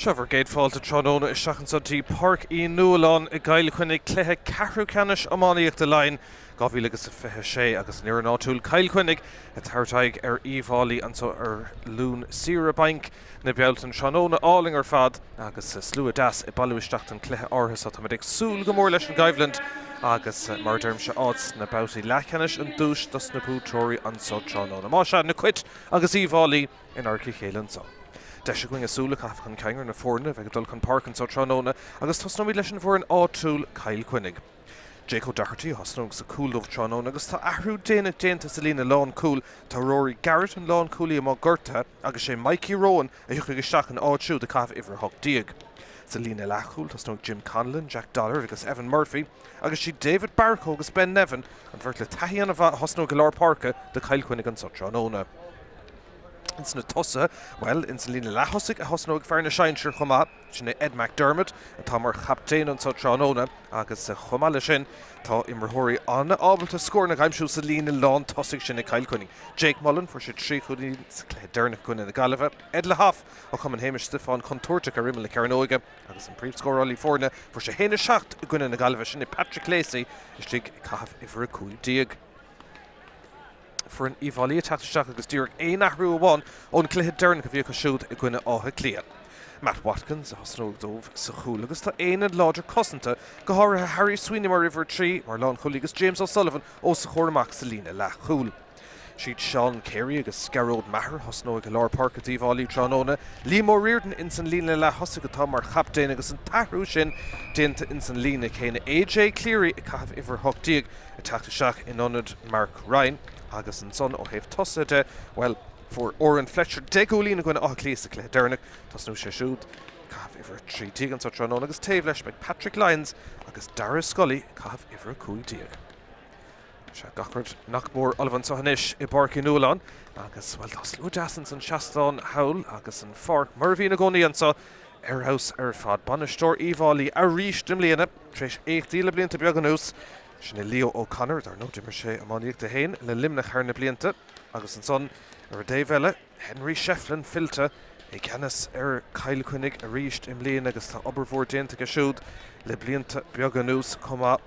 Seo bhur gcéad fáilte tráthnóna isteach anso dtí Páirc Uí Nualláin i gCill Chainnigh, cluiche ceathrú ceannais iománaíochta Laighean 2026 agus an fhoireann áitiúil Cill Chainnigh ag tabhairt aghaidh ar Uíbh Fhailí anso ar Luan Saoire Bainc na Bealtaine. Tráthnóna álainn ar fad agus slua deas ag bailiú isteach don chluiche áirithe so. Táimid ag súil go mór leis an gcoimhlint agus mar a deirimse áit sna babhtaí leathcheannais an duais dos na buaiteoirí anso tráthnóna. Más ea, na Cait agus Uíbh Fhailí in adharca a chéile anso. Deis againn súil a chaitheamh chun cinn ar na foirne a bheidh ag dul chun páirce anso tráthnóna agus tosnóimid leis an bhfoireann áitiúil, Cill Chainnigh. Jake O'Doherty a thosnóidh sa chúl dóibh tráthnóna agus tá athrú déanach déanta sa líne lánchúil. Tá Rory Garrett, an lánchúlaí amuigh gortaithe agus sé Mikey Rowan a thiocfaidh isteach ina áit siúd ag caitheamh uimhir 18. Sa líne leathchúil tosnóidh Jim Conlon, Jack Dollard agus Evan Murphy agus siad David Barcoe agus Ben Nevin an bheirt le taithí an-mhaith a thosnóidh i lár páirce do Chill Chainnigh anso tráthnóna. Ins na tosaithe, bhuel, ins an líne leath-thosaigh a thosnóidh fear na sinsear chomh maith, sin é Ed McDermott atá mar chaptaen anso tráthnóna agus chomh maith leis sin tá imreoirí an-ábalta scóranna a aimsiú sa líne lán-tosaigh sin ag Cill Chainnigh. Jake Mullen, fuair sé 3 chúilín sa chluiche deireanach i gcoinne na Gaillimhe. Ed Lahoff ó Chumann Shéamais Stiofáin contúirteach ar imeall na cearnóige agus an príomhscórálaí foirne, fuair sé 1-7 i gcoinne na Gaillimhe, sin é Patrick Lacey istigh ag caitheamh uimhir 15. Foireann Uíbh Fhailí ag teacht isteach agus díreach aon athrú amháin ón gcluiche deireanach a bhí acu siúd i gcoinne Átha Cliath. Matt Watkins a thosnóidh dóibh sa chúl agus tá aonad láidir cosanta, go háirithe Harry Sweeney mar uimhir 3 mar lánchúlaí agus James O'Sullivan os a chomhair amach sa líne leathchúil. Siad Seán Carey agus Gearóid Maher a thosnóidh i lár páirce d'Uíbh Fhailí tráthnóna. Liam O'Riordan ins an líne leath-thosaigh atá mar chaptaen agus an t-athrú sin déanta ins an líne céanna. AJ Cleary ag caitheamh uimhir 18. ag teacht isteach in ionad Mark Ryan agus ansan ó thaobh tosaithe de, bhuel, fuair Odhrán Fletcher 10 gcúilín i gcoinne Átha Cliath sa chluiche deireanach. Tosnóidh sé siúd ag caitheamh uimhir 13 anso tráthnóna agus taobh leis beidh Patrick Lyons agus Dara Scully ag caitheamh uimhir 15. Sea, gach rud nach mór ullamh anso anois i bPáirc Uí Nualláin agus, bhuel, tá slua deas ins an seastán thall agus an pháirc mar a bhíonn i gcónaí anso ar fheabhas ar fad. Bainisteoir Uíbh Fhailí arís i mbliana tar éis éachtaí le blianta beaga anuas. Sin é Leo O'Connor, dar ndóigh d'imir sé iománaíocht é féin le Luimneach thar na blianta agus ansan ar an dtaobh eile, Henry Shefflin fillte i gceannas ar Chill Chainnigh arís i mbliana agus tá obair mhór déanta aige siúd le blianta beaga anuas chomh maith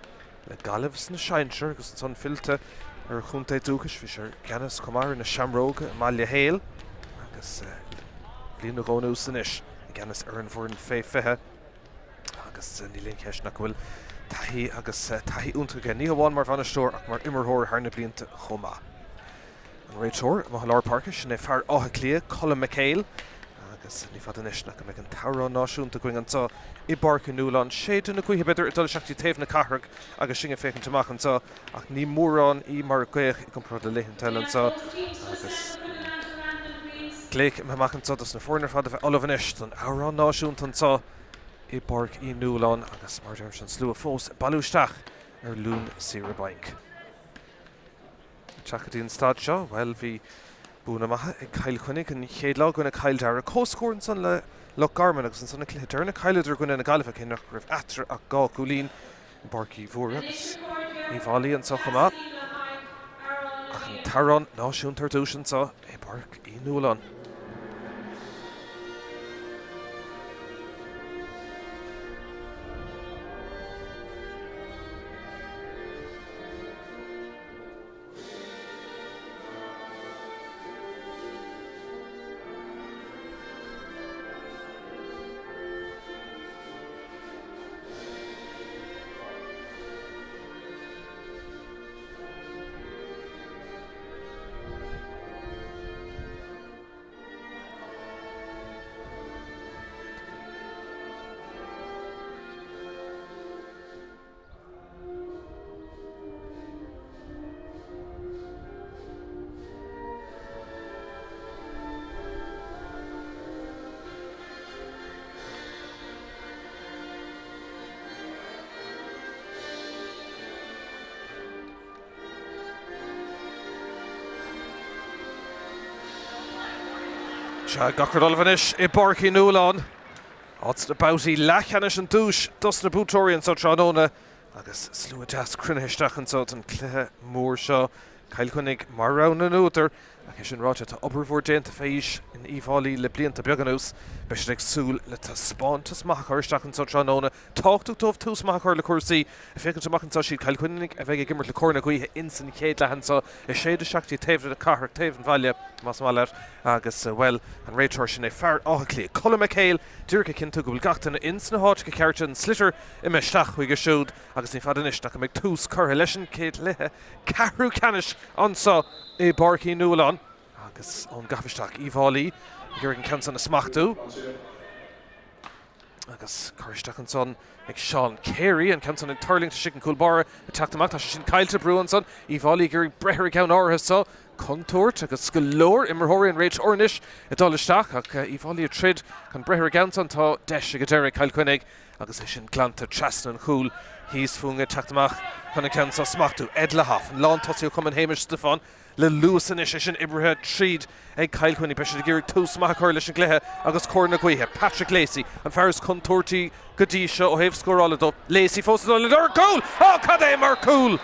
le Gaillimh sna sinsir agus ansan fillte ar a chontae dúchais. Bhí sé i gceannas chomh maith ar na Seamróga i mBaile Héil agus bliain nó dhó anuas anois i gceannas ar an bhfoireann fé 20. Agus níl aon cheist nach bhfuil taithí agus taithí iontach aige, ní hamháin mar bhainisteoir ach mar imreoir thar na blianta chomh maith. An réiteoir amuigh i lár páirce, sin é fear Átha Cliath, Colm McHale. Agus ní fada anois nach go mbeidh an t-amhrán náisiúnta againn anseo i bPáirc Uí Nualláin. Séideadh na gaoithe, b'fhéidir, ag dul isteach dtí taobh na cathrach agus sinn ag féachaint amach anseo ach ní mórán í mar ghaoth i gcomparáid le laethanta eile anseo agus glaoch imithe amach anseo dos na foirne ar fad a bheith ullamh anois don amhrán náisiúnta anseo i bPáirc Uí Nualláin agus mar a deirimse an slua fós ag bailiú isteach ar Luan Saoire Bainc. Ag teacht go dtí an staid seo, bhuel, bhí buanna maithe ag Cill Chainnigh an chéad lá i gcoinne Chill Dara, comhscór ansan le Loch Garman agus ansan an cluiche deireanach, chailleadar i gcoinne na Gaillimhe cé nach raibh eatarthu ach 2 chúilín i bPáirc Uí Mhórdha agus Uíbh Fhailí anseo chomh maith. Ach an t-amhrán náisiúnta ar dtús anseo i bPáirc Uí Nualláin. Sea, gach rud ullamh anois i bPáirc Uí Nualláin. Áit sna babhtaí leathcheannais an duais dos na buaiteoirí anseo tráthnóna agus slua deas cruinnithe isteach anseo don chluiche mór seo. Cill Chainnigh mar rogha na n-údar Ach é sin ráite, tá obair mhór déanta fé aois in Uíbh Fhailí le blianta beaga anuas. Beidh siad ag súil le taispeántas maith a chur isteach anso tráthnóna. Tábhachtach dóibh tús maith a chur le cúrsaí. Ag féachaint amach anso, siad Cill Chainnigh a bheidh ag imirt le cóir na gaoithe ins an chéad leath anso. Ag séideadh isteach dtí taobh na cathrach, taobh an bhaile, más maith leat. Agus, bhuel, an réiteoir sin é fear Átha Cliath, Colm McHale, díreach ag cinntiú go bhfuil gach duine ins na háiteacha cearta, an sliotar imithe isteach chuige siúd agus ní fada anois nach mbeidh tús curtha leis an chéad chluiche ceathrú ceannais anso i bPáirc Uí Nualláin agus ón gcaitheamh isteach, Uíbh Fhailí ag iarraidh an ceann san a smachtú agus curtha isteach ansan ag Seán Carey, an ceann san ag tuirlingt istigh an cúl báire ag teacht amach, tá sé sin caillte, brú ansan, Uíbh Fhailí ag iarraidh breith ar an gceann áirithe so, contúirt agus go leor imreoirí an réiteoir anois ag dul isteach ach Uíbh Fhailí ag troid chun breith ar an gceann san, tá deis ag an deireadh ag Cill Chainnigh agus é sin glanta trasna an chúil thíos fúinn ag teacht amach chun an ceann seo a smachtú. Ed Lahoff, an lántosaí ó Chumann Shéamais Stiofáin, le luas anois, é sin oibrithe tríd ag Cill Chainnigh. Beidh siad ag iarraidh tús maith a chur leis an gcluiche agus cóir na gaoithe. Patrick Lacey, an fear is contúirtí go dtí seo ó thaobh scórála dó. Lacey fós ag dul ar cúl! Á, cad é mar chúl!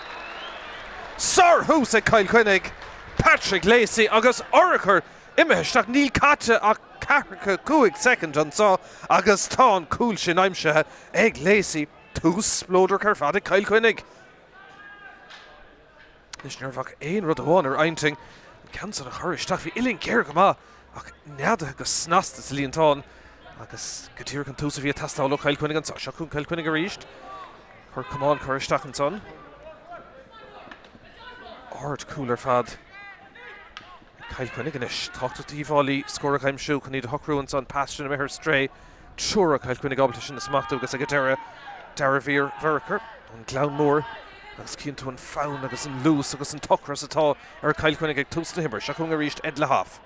Sárthús ag Cill Chainnigh! Patrick Lacey agus urchar Imithe isteach, níl caite ach ceathracha 5 soicind anseo agus tá an cúl sin aimsithe ag Lacey. Tús spleodrach ar fad ag Cill Chainnigh. Anois ní raibh ach aon rud amháin ar intinn, an ceann san a chur isteach. Bhí uillinn géar go maith ach neadaithe go snasta sa líontán agus go díreach an tús a bhí ag teastáil ó Chill Chainnigh anseo. Seo chugainn Cill Chainnigh arís. Cor camán curtha isteach ansan. Ard cúl ar fad. Cill Chainnigh anois. Tábhachtach d'Uíbh Fhailí scór a aimsiú chun iad a shocrú ansan. Pas sin imithe ar strae. Triúr ó Chill Chainnigh ábalta sin a smachtú agus ag an deireadh Darragh Vereker ón Gleann Mór agus cíonn tú an fonn agus an luas agus an t-ocras atá ar Chill Chainnigh ag tús na himeartha. Seo chugainn arís Ed Lahoff.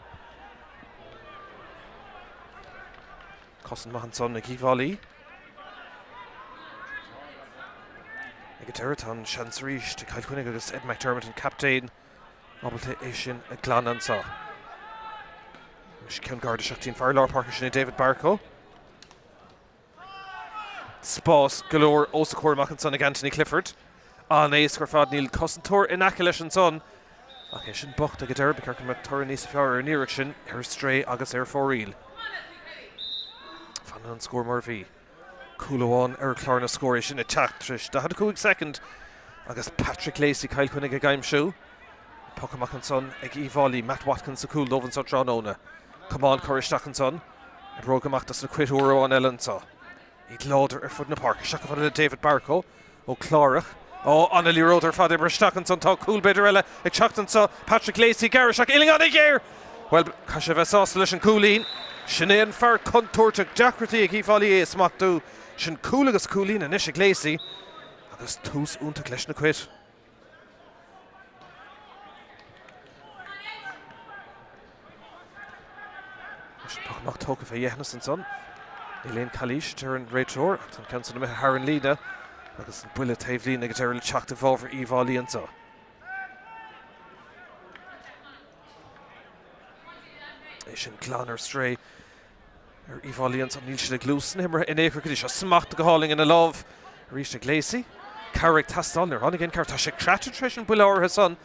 Cosaint maith ansan ag Uíbh Fhailí. Ag an deireadh tá an seans arís ag Cill Chainnigh agus Ed McDermott an captaen. Ábalta é sin a ghlanadh anseo. Anois ceann gar isteach dtí an fear lár páirce sin é David Barcoe. Spás go leor os a chomhair amach ansan ag Anthony Clifford. An-éasca ar fad, níl cosantóir in aice leis ansan. Ach é sin bocht ag an deireadh, ba cheart go mbeadh toradh níos fearr ar an iarracht sin, ar strae agus ar fóraoil. Fanann an scór mar a bhí. Cúl amháin ar chlár na scór, é sin ag teacht tar éis 45 soicind agus Patrick Lacey, Cill Chainnigh ag aimsiú. Poc amach ansan ag Uíbh Fhailí, Matt Watkins sa chúl dóibh anso tráthnóna. Camán curtha isteach ansan. Oibreoidh amach dos na Cait uair amháin eile anso. Iad láidir ar fud na páirce. Isteach chomh fada le David Barcoe. Ó Clárach. Ó, an-liathróid ar fad oibrithe isteach ansan. Tá cúl b'fhéidir eile ag teacht anso. Patrick Lacey gearradh isteach. Uillinn an-ghéar! Bhuel, caithfidh sé a bheith sásta leis an gcúilín. Sin é an fear contúirteach. Deacrachtaí ag Uíbh Fhailí é a smachtú. Sin cúl agus cúilín anois ag Lacey agus tús iontach leis na Cait. Leis an poc amach tógtha fé dheithneas ansan. Níl aon calaois, a deir an réiteoir, ach tá an ceann san imithe thar an líne agus an buille taobh líne ag deireadh le teacht i bhfabhar Uíbh Fhailí anseo. É sin glan ar strae ar Uíbh Fhailí ansan. Níl siad ag luas na himeartha in aon chor go dtí seo. Smacht go hálainn ina lámh arís ag Lacey. Cabhair ag teastáil. Níor tháinig aon cabhair. Tá sé craite tar éis an buille áirithe san.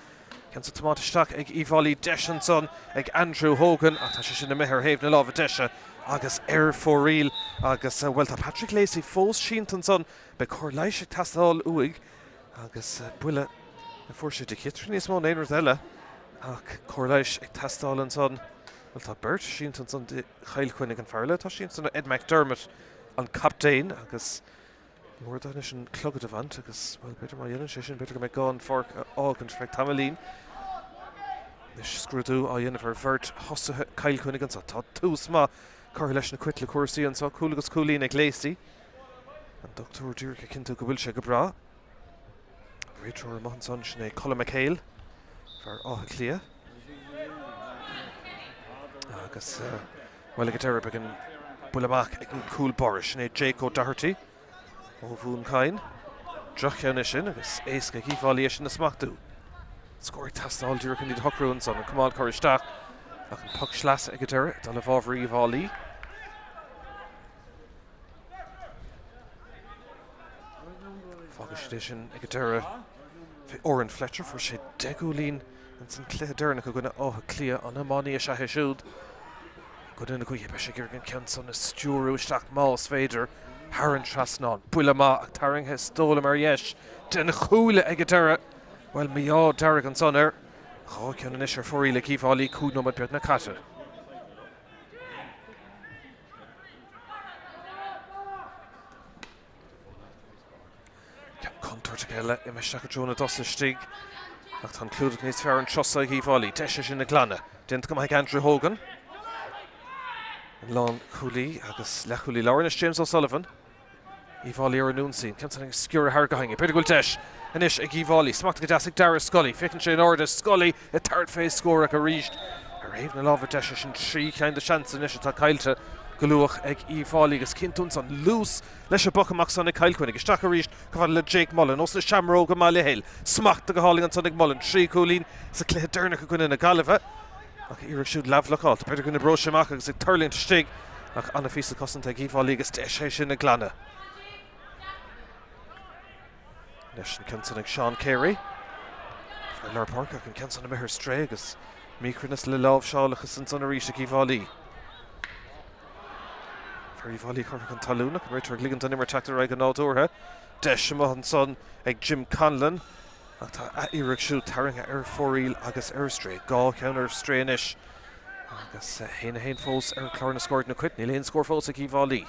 Ceann san tiomáinte isteach ag Uíbh Fhailí. Deis ansan ag Andrew Hogan ach tá sé sin imithe ar thaobh na láimhe deise agus ar fóraoil agus, bhuel, tá Patrick Lacey fós sínte ansan. Beidh cóir leighis ag teastáil uaidh agus buille a fuair sé de chiotraí níos mó ná aon rud eile ach cóir leighis ag teastáil ansan. Bhuel, tá beirt sínte ansan do Chill Chainnigh, an fear eile atá sínte ná Ed McDermott, an captaen, agus Ní mór dó anois an clogad a bhaint agus, bhuel, b'fhéidir má dhéanann sé sin, b'fhéidir go mbeidh gá an pháirc a fhágaint feadh tamaillín. Anois scrúdú á dhéanamh ar bheirt thosaithe Chill Chainnigh anseo. Tá tús maith curtha leis na Cait le cúrsaí anseo, cúl agus cúilín ag Lacey. An dochtúir díreach ag cinntiú go bhfuil sé go breá. Réiteoir amuigh ansan, sin é Colm McHale, fear Átha Cliath. Agus, bhuel, ag an deireadh, beidh an buille amach ag an gcúl báire. Sin é Jake O'Doherty ó Dhún Chaoin. Droch-cheann é sin agus éasca ag Uíbh Fhailí é sin a smachtú. Scór ag teastáil díreach chun iad a shocrú ansan. An camán curtha isteach ach an poc sleasa ag an deireadh ag dul i bhfabhar Uíbh Fhailí. Fágfaidh siad é sin ag an deireadh fé Oran Fletcher. Fuair sé 10 gcúilín. Ins an cluiche deireanach i gcoinne Átha Cliath, an iománaí is ea é siúd. I gcoinne na gaoithe, beidh sé ag iarraidh an ceann san a stiúrú isteach más féidir thar an trasnán. Buille maith ach tarraingthe is dóigh liom ar dheis den chuaille ag an deireadh. Bhuel, mí-ádh dearg ansan air. 2 cheann anois ar fóraoil ag Uíbh Fhailí, 5 nóiméad beagnach caite. Ceann contúirteach eile imithe isteach i dtreo na dtosaithe istigh ach tá an clúdach níos fearr an turas seo ag Uíbh Fhailí. Deis é sin a ghlanadh. Déanta go maith ag Andrew Hogan. An lánchúlaí agus leathchúlaí láir anois James O'Sullivan. Uíbh Fhailí ar an ionsaí. An ceann san ag sciorradh thar gach éinne. B'fhéidir go bhfuil deis anois ag Uíbh Fhailí. Smachtaithe go deas ag Dara Scully. Féachann sé in airde. Scully ag tabhairt fé scór ach arís ar thaobh na láimhe deise sin 3 cheann de seans anois atá caillte go luath ag Uíbh Fhailí agus ciontú ansan. Luas leis an bpoc amach san ag Cill Chainnigh. Isteach arís chomh fada le Jake Mullen ós na Seamróga i mBaile Hill. Smachtaithe go hálainn ansan ag Mullen. 3 chúilín sa chluiche deireanach i gcoinne na Gaillimhe. Ach iarracht siúd leathbhlocáilte. B'fhéidir go n-oibreoidh sé amach agus ag tuirlingt istigh ach an-phíosa cosanta ag Uíbh Fhailí agus deis é sin a ghlanadh. Anois an ceann san ag Seán Carey. Fear lár páirce ach an ceann san imithe ar strae agus míchruinneas le láimhseálachas ansan arís ag Uíbh Fhailí. Fear Uíbh Fhailí curtha chun talún ach an réiteoir ag ligint don imirt teacht ar aghaidh go nádúrtha. Deis amuigh ansan ag Jim Conlon ach tá a iarracht siúd tarraingthe ar fóraoil agus ar strae. 2 cheann ar strae anois agus 1-1 fós ar chlár na scór ag na Cait. Níl aon scór fós ag Uíbh Fhailí.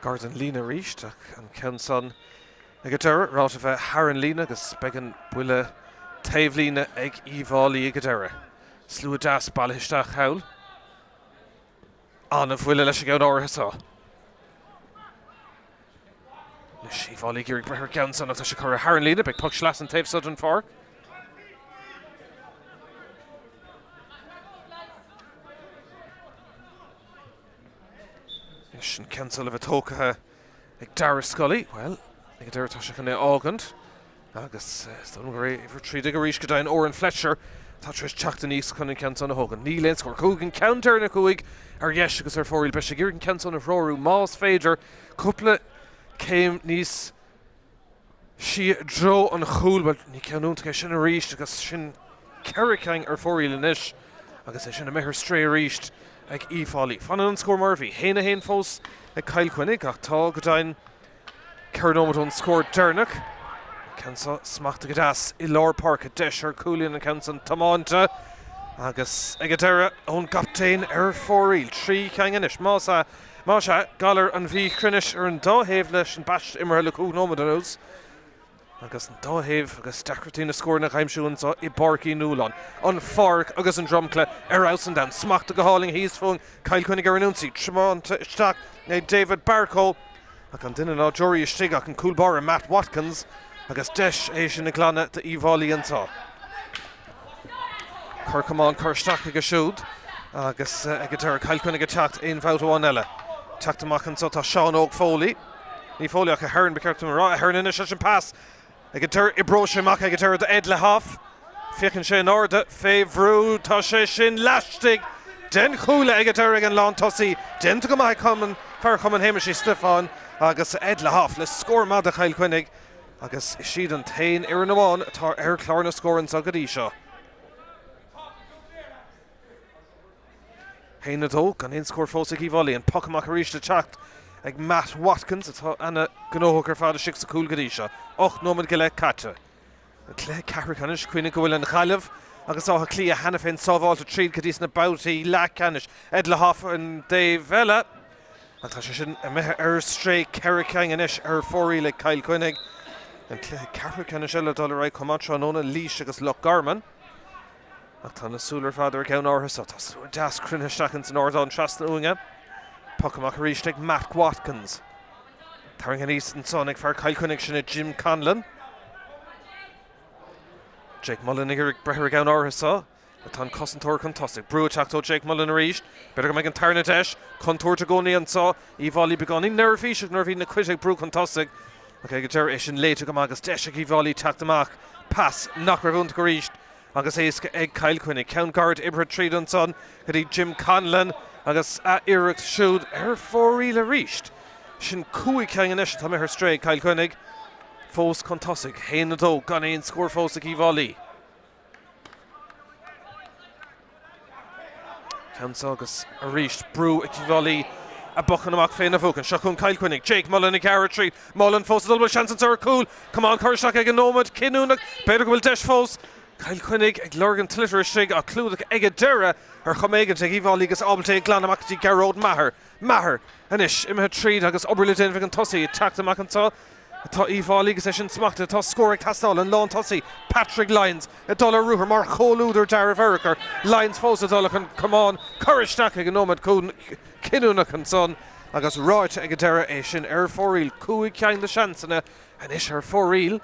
Gar don líne arís ach an ceann san ag an deireadh, rite a bheith thar an líne agus beidh an buille taobhlíne ag Uíbh Fhailí ag an deireadh. Slua deas bailithe isteach thall. An-bhuille leis an gceann áirithe seo. Anois Uíbh Fhailí ag iarraidh breith ar an gceann san ach tá sé curtha thar an líne. Beidh poc sleasa an taobh seo den pháirc. Anois an ceann seo le bheith tógtha ag Dara Scully. Bhuel, ag an deireadh tá sé chun é a fhágaint. Agus is dóigh liom gur é uimhir 13 arís go deimhin, Oran Fletcher, atá tar éis teacht aníos chun an ceann san a thógaint. Níl aon scór. Chuaigh an ceann deireanach uaidh ar dheis agus ar fóraoil. Beidh sé ag iarraidh an ceann san a threorú, más féidir, cúpla céim níos sia i dtreo an chúil. Bhuel, ní ceann iontach é sin arís agus sin 4 cinn ar fóraoil anois agus é sin imithe ar strae arís ag Uíbh Fhailí. Fanann an scór mar a bhí, 1-1 fós ag Cill Chainnigh ach tá go deimhin 4 nóiméad ón scór deireanach. An ceann seo smachtaithe go deas i lár páirce, deis ar chúilín an ceann san tiomáinte agus ag an deireadh ón gcaptaen ar fóraoil. 3 cheann anois. Más ea, más ea, galar an mhíchruinnis ar an dá thaobh leis an bpaiste imeartha le 5 nóiméad anuas. Agus an dá thaobh agus deacrachtaí na scóranna a aimsiú anseo i bPáirc Uí Nualláin. An pháirc agus an dromchla ar fheabhas an domhain. Smachtaithe go hálainn thíos fúinn. Cill Chainnigh ar an ionsaí. Tiomáinte isteach ag David Barcoe. Ach an duine nádúrtha istigh ach an cúl báire Matt Watkins agus deis é sin a ghlanadh d'Uíbh Fhailí anseo. Cor camán curtha isteach aige siúd agus ag an deireadh Cill Chainnigh ag teacht aon bhabhta amháin eile. Teacht amach anseo tá Seán Óg Foley. Ní Foley ach Ahern ba cheart dom a rá. Ahern anois leis an pas ag an deireadh oibreoidh sé amach ag an deireadh do Ed Lahoff. Féachann sé in airde fé bhrú. Tá sé sin laistigh den chuaille ag an deireadh ag an lántosaí. Déanta go maith ag Cumann, fear Chumann Shéamais Uí Stiofáin agus Ed Lahoff le scór maith do Chill Chainnigh agus is iad an t-aon fhoireann amháin atá ar chlár na scór anseo go dtí seo. 1-2, gan aon scór fós ag Uíbh Fhailí. An poc amach arís le teacht ag Matt Watkins atá ana-ghnóthach ar fad istigh sa chúl go dtí seo. 8 nóiméad go leith caite. An cluiche ceathrú ceannais, cuimhnigh go bhfuil an Ghaillimh agus Áth Cliath cheana féin sábháilte tríd go dtí sna babhtaí leathcheannais. Ed Lahoff an taobh eile ach tá sé sin imithe ar strae 4 cinn anois ar fóraoil ag Cill Chainnigh. An cluiche ceathrú ceannais eile dul ar aghaidh chomh maith tráthnóna, Laois agus Loch Garman. Ach tá na súile ar fad ar an gceann áirithe seo. Tá slua deas cruinnithe isteach ins an ardán trasna uainne. Poc amach arís ag Matt Watkins. Tarraingthe aníos ansan ag fear Chill Chainnigh, sin é Jim Conlon. Jake Mullen ag iarraidh breith ar an gceann áirithe seo. Tá an cosantóir chun tosaigh. Brú ag teacht ó Jake Mullen arís. B'fhéidir go mbeidh an tarna deis. Contúirt i gcónaí anseo. Uíbh Fhailí beagáinín neirbhíseach nuair a bhí na Cait ag brú chun tosaigh. Ach ag an deireadh é sin léite go maith agus deis ag Uíbh Fhailí teacht amach. Pas nach raibh iontach arís. Agus éasca ag Cill Chainnigh. Ceann gairid oibrithe tríd ansan go dtí Jim Conlon. Agus a iarracht siúd ar fóraoil arís. Sin 5 ceann anois atá imithe ar strae ag Cill Chainnigh. Fós chun tosaigh, 1-2, gan aon scór fós ag Uíbh Fhailí. Ceann seo agus arís brú ag Uíbh Fhailí a bpocann amach féna bhuachan. Seo chugainn Cill Chainnigh. Jake Mullen ag gearradh tríd. Mullen fós ag dul, bhfuil seans anseo ar chúl. Camán curtha isteach ag an nóiméad cinniúnach. B'fhéidir go bhfuil deis fós. Cill Chainnigh ag lorg an tsliotar istigh ach clúdach ag an deireadh ar chuma éigin ag Uíbh Fhailí agus ábalta é a ghlanadh amach go dtí Gearóid Maher. Maher anois imithe tríd agus obair le déanamh ag an tosaí ag teacht amach anseo. Tá Uíbh Fhailí agus é sin smachtaithe. Tá scór ag teastáil. An lántosaí, Patrick Lyons, ag dul ar ruathar mar chomhluadar Dara Vereker. Lyons fós ag dul ach an camán curtha isteach ag an nóiméad cinniúnach ansan agus ráite ag an deireadh é sin ar fóraoil. 5 ceann de seansanna anois ar fóraoil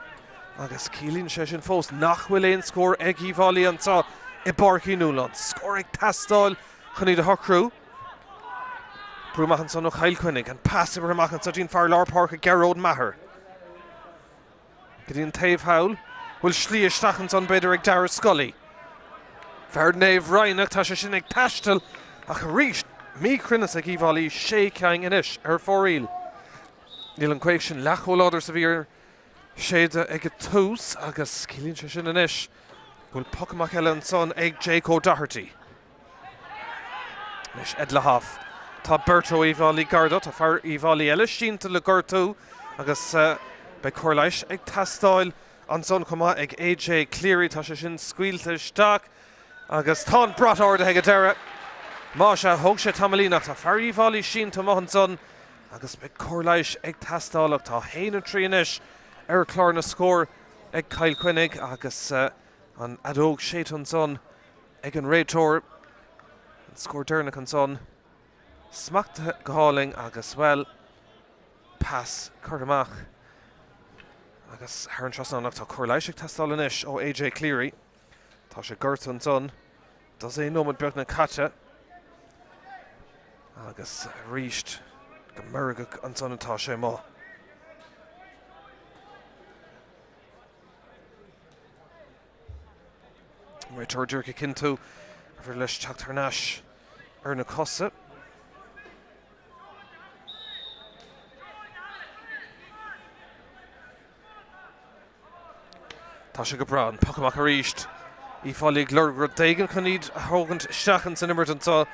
agus ciallaíonn sé sin fós nach bhfuil aon scór ag Uíbh Fhailí anseo i bPáirc Uí Nualláin. Scór ag teastáil chun iad a shocrú. Brú amach ansan ó Chill Chainnigh. An pas oibrithe amach anso dtí'n fear lár páirce Gearóid Maher. Go dtí an taobh thall. Bhfuil slí isteach ansan b'fhéidir ag Dara Scully. Fear Naomh Raghnach, tá sé sin ag taisteal ach arís míchruinneas ag Uíbh Fhailí, sé ceann anois ar fóraoil. Níl an ghaoth sin leath chomh láidir is a bhí ar séideadh ag an tús agus ciallaíonn sé sin anois go bhfuil poc amach eile ansan ag Jake O'Doherty. Anois Ed Lahoff. Tá beirt ó Uíbh Fhailí gar dó. Tá fear Uíbh Fhailí eile sínte le gortú agus beidh cóir leighis ag teastáil ansan chomh maith ag AJ Cleary. Tá sé sin scaoilte isteach agus tá an brat ardaithe ag an deireadh. Más ea, thóg sé tamaillín ach tá fear Uíbh Fhailí sínte amuigh ansan agus beidh cóir leighis ag teastáil ach tá 1-3 anois ar chlár na scór ag Cill Chainnigh agus an fheadóg séidte ansan ag an réiteoir. An scór deireanach ansan smachtaithe go hálainn agus, bhuel, pas curtha amach agus thar an trasnán ach tá cóir leighis ag teastáil anois ó AJ Cleary. Tá sé gortaithe ansan. Dosaen nóiméad beagnach caite agus arís go meirgeach ansan atá sé amuigh. An réiteoir díreach ag cinntiú gur féidir leis teacht thar n-ais ar na cosa. Tá sé go breá, an poc amach arís. Uíbh Fhailí ag lorg rud éigin chun iad a thógaint isteach ins an imirt anseo.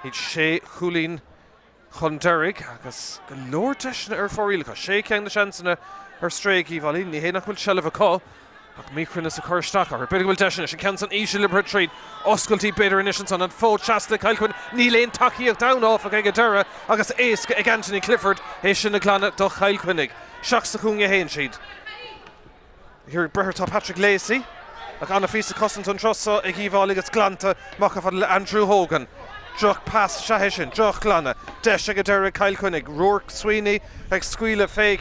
Iad sé chúilín chun deiridh agus go leor deiseanna ar fóraoil acu. Sé ceann de seansanna ar strae ag Uíbh Fhailí. Ní hé nach bhfuil seilbh acu ach míchruinneas ag cur isteach orthu. B'fhéidir go bhfuil deis anois an ceann san íseal oibrithe tríd. Oscailtí b'fhéidir anois ansan an fód seasta ag Cill Chainnigh. Níl aon tacaíocht ann áfach ag an deireadh agus éasca ag Anthony Clifford é sin a ghlanadh do Chill Chainnigh. Isteach sa chúinne a théann siad. Ag breith air tá Patrick Lacey ach ana-phíosa cosanta an tráth seo ag Uíbh Fhailí agus glanta amach chomh fada le Andrew Hogan. Droch pas is ea é sin, droch ghlanadh. Deis ag an deireadh ag Cill Chainnigh. Ruairc Sweeney ag scaoileadh fé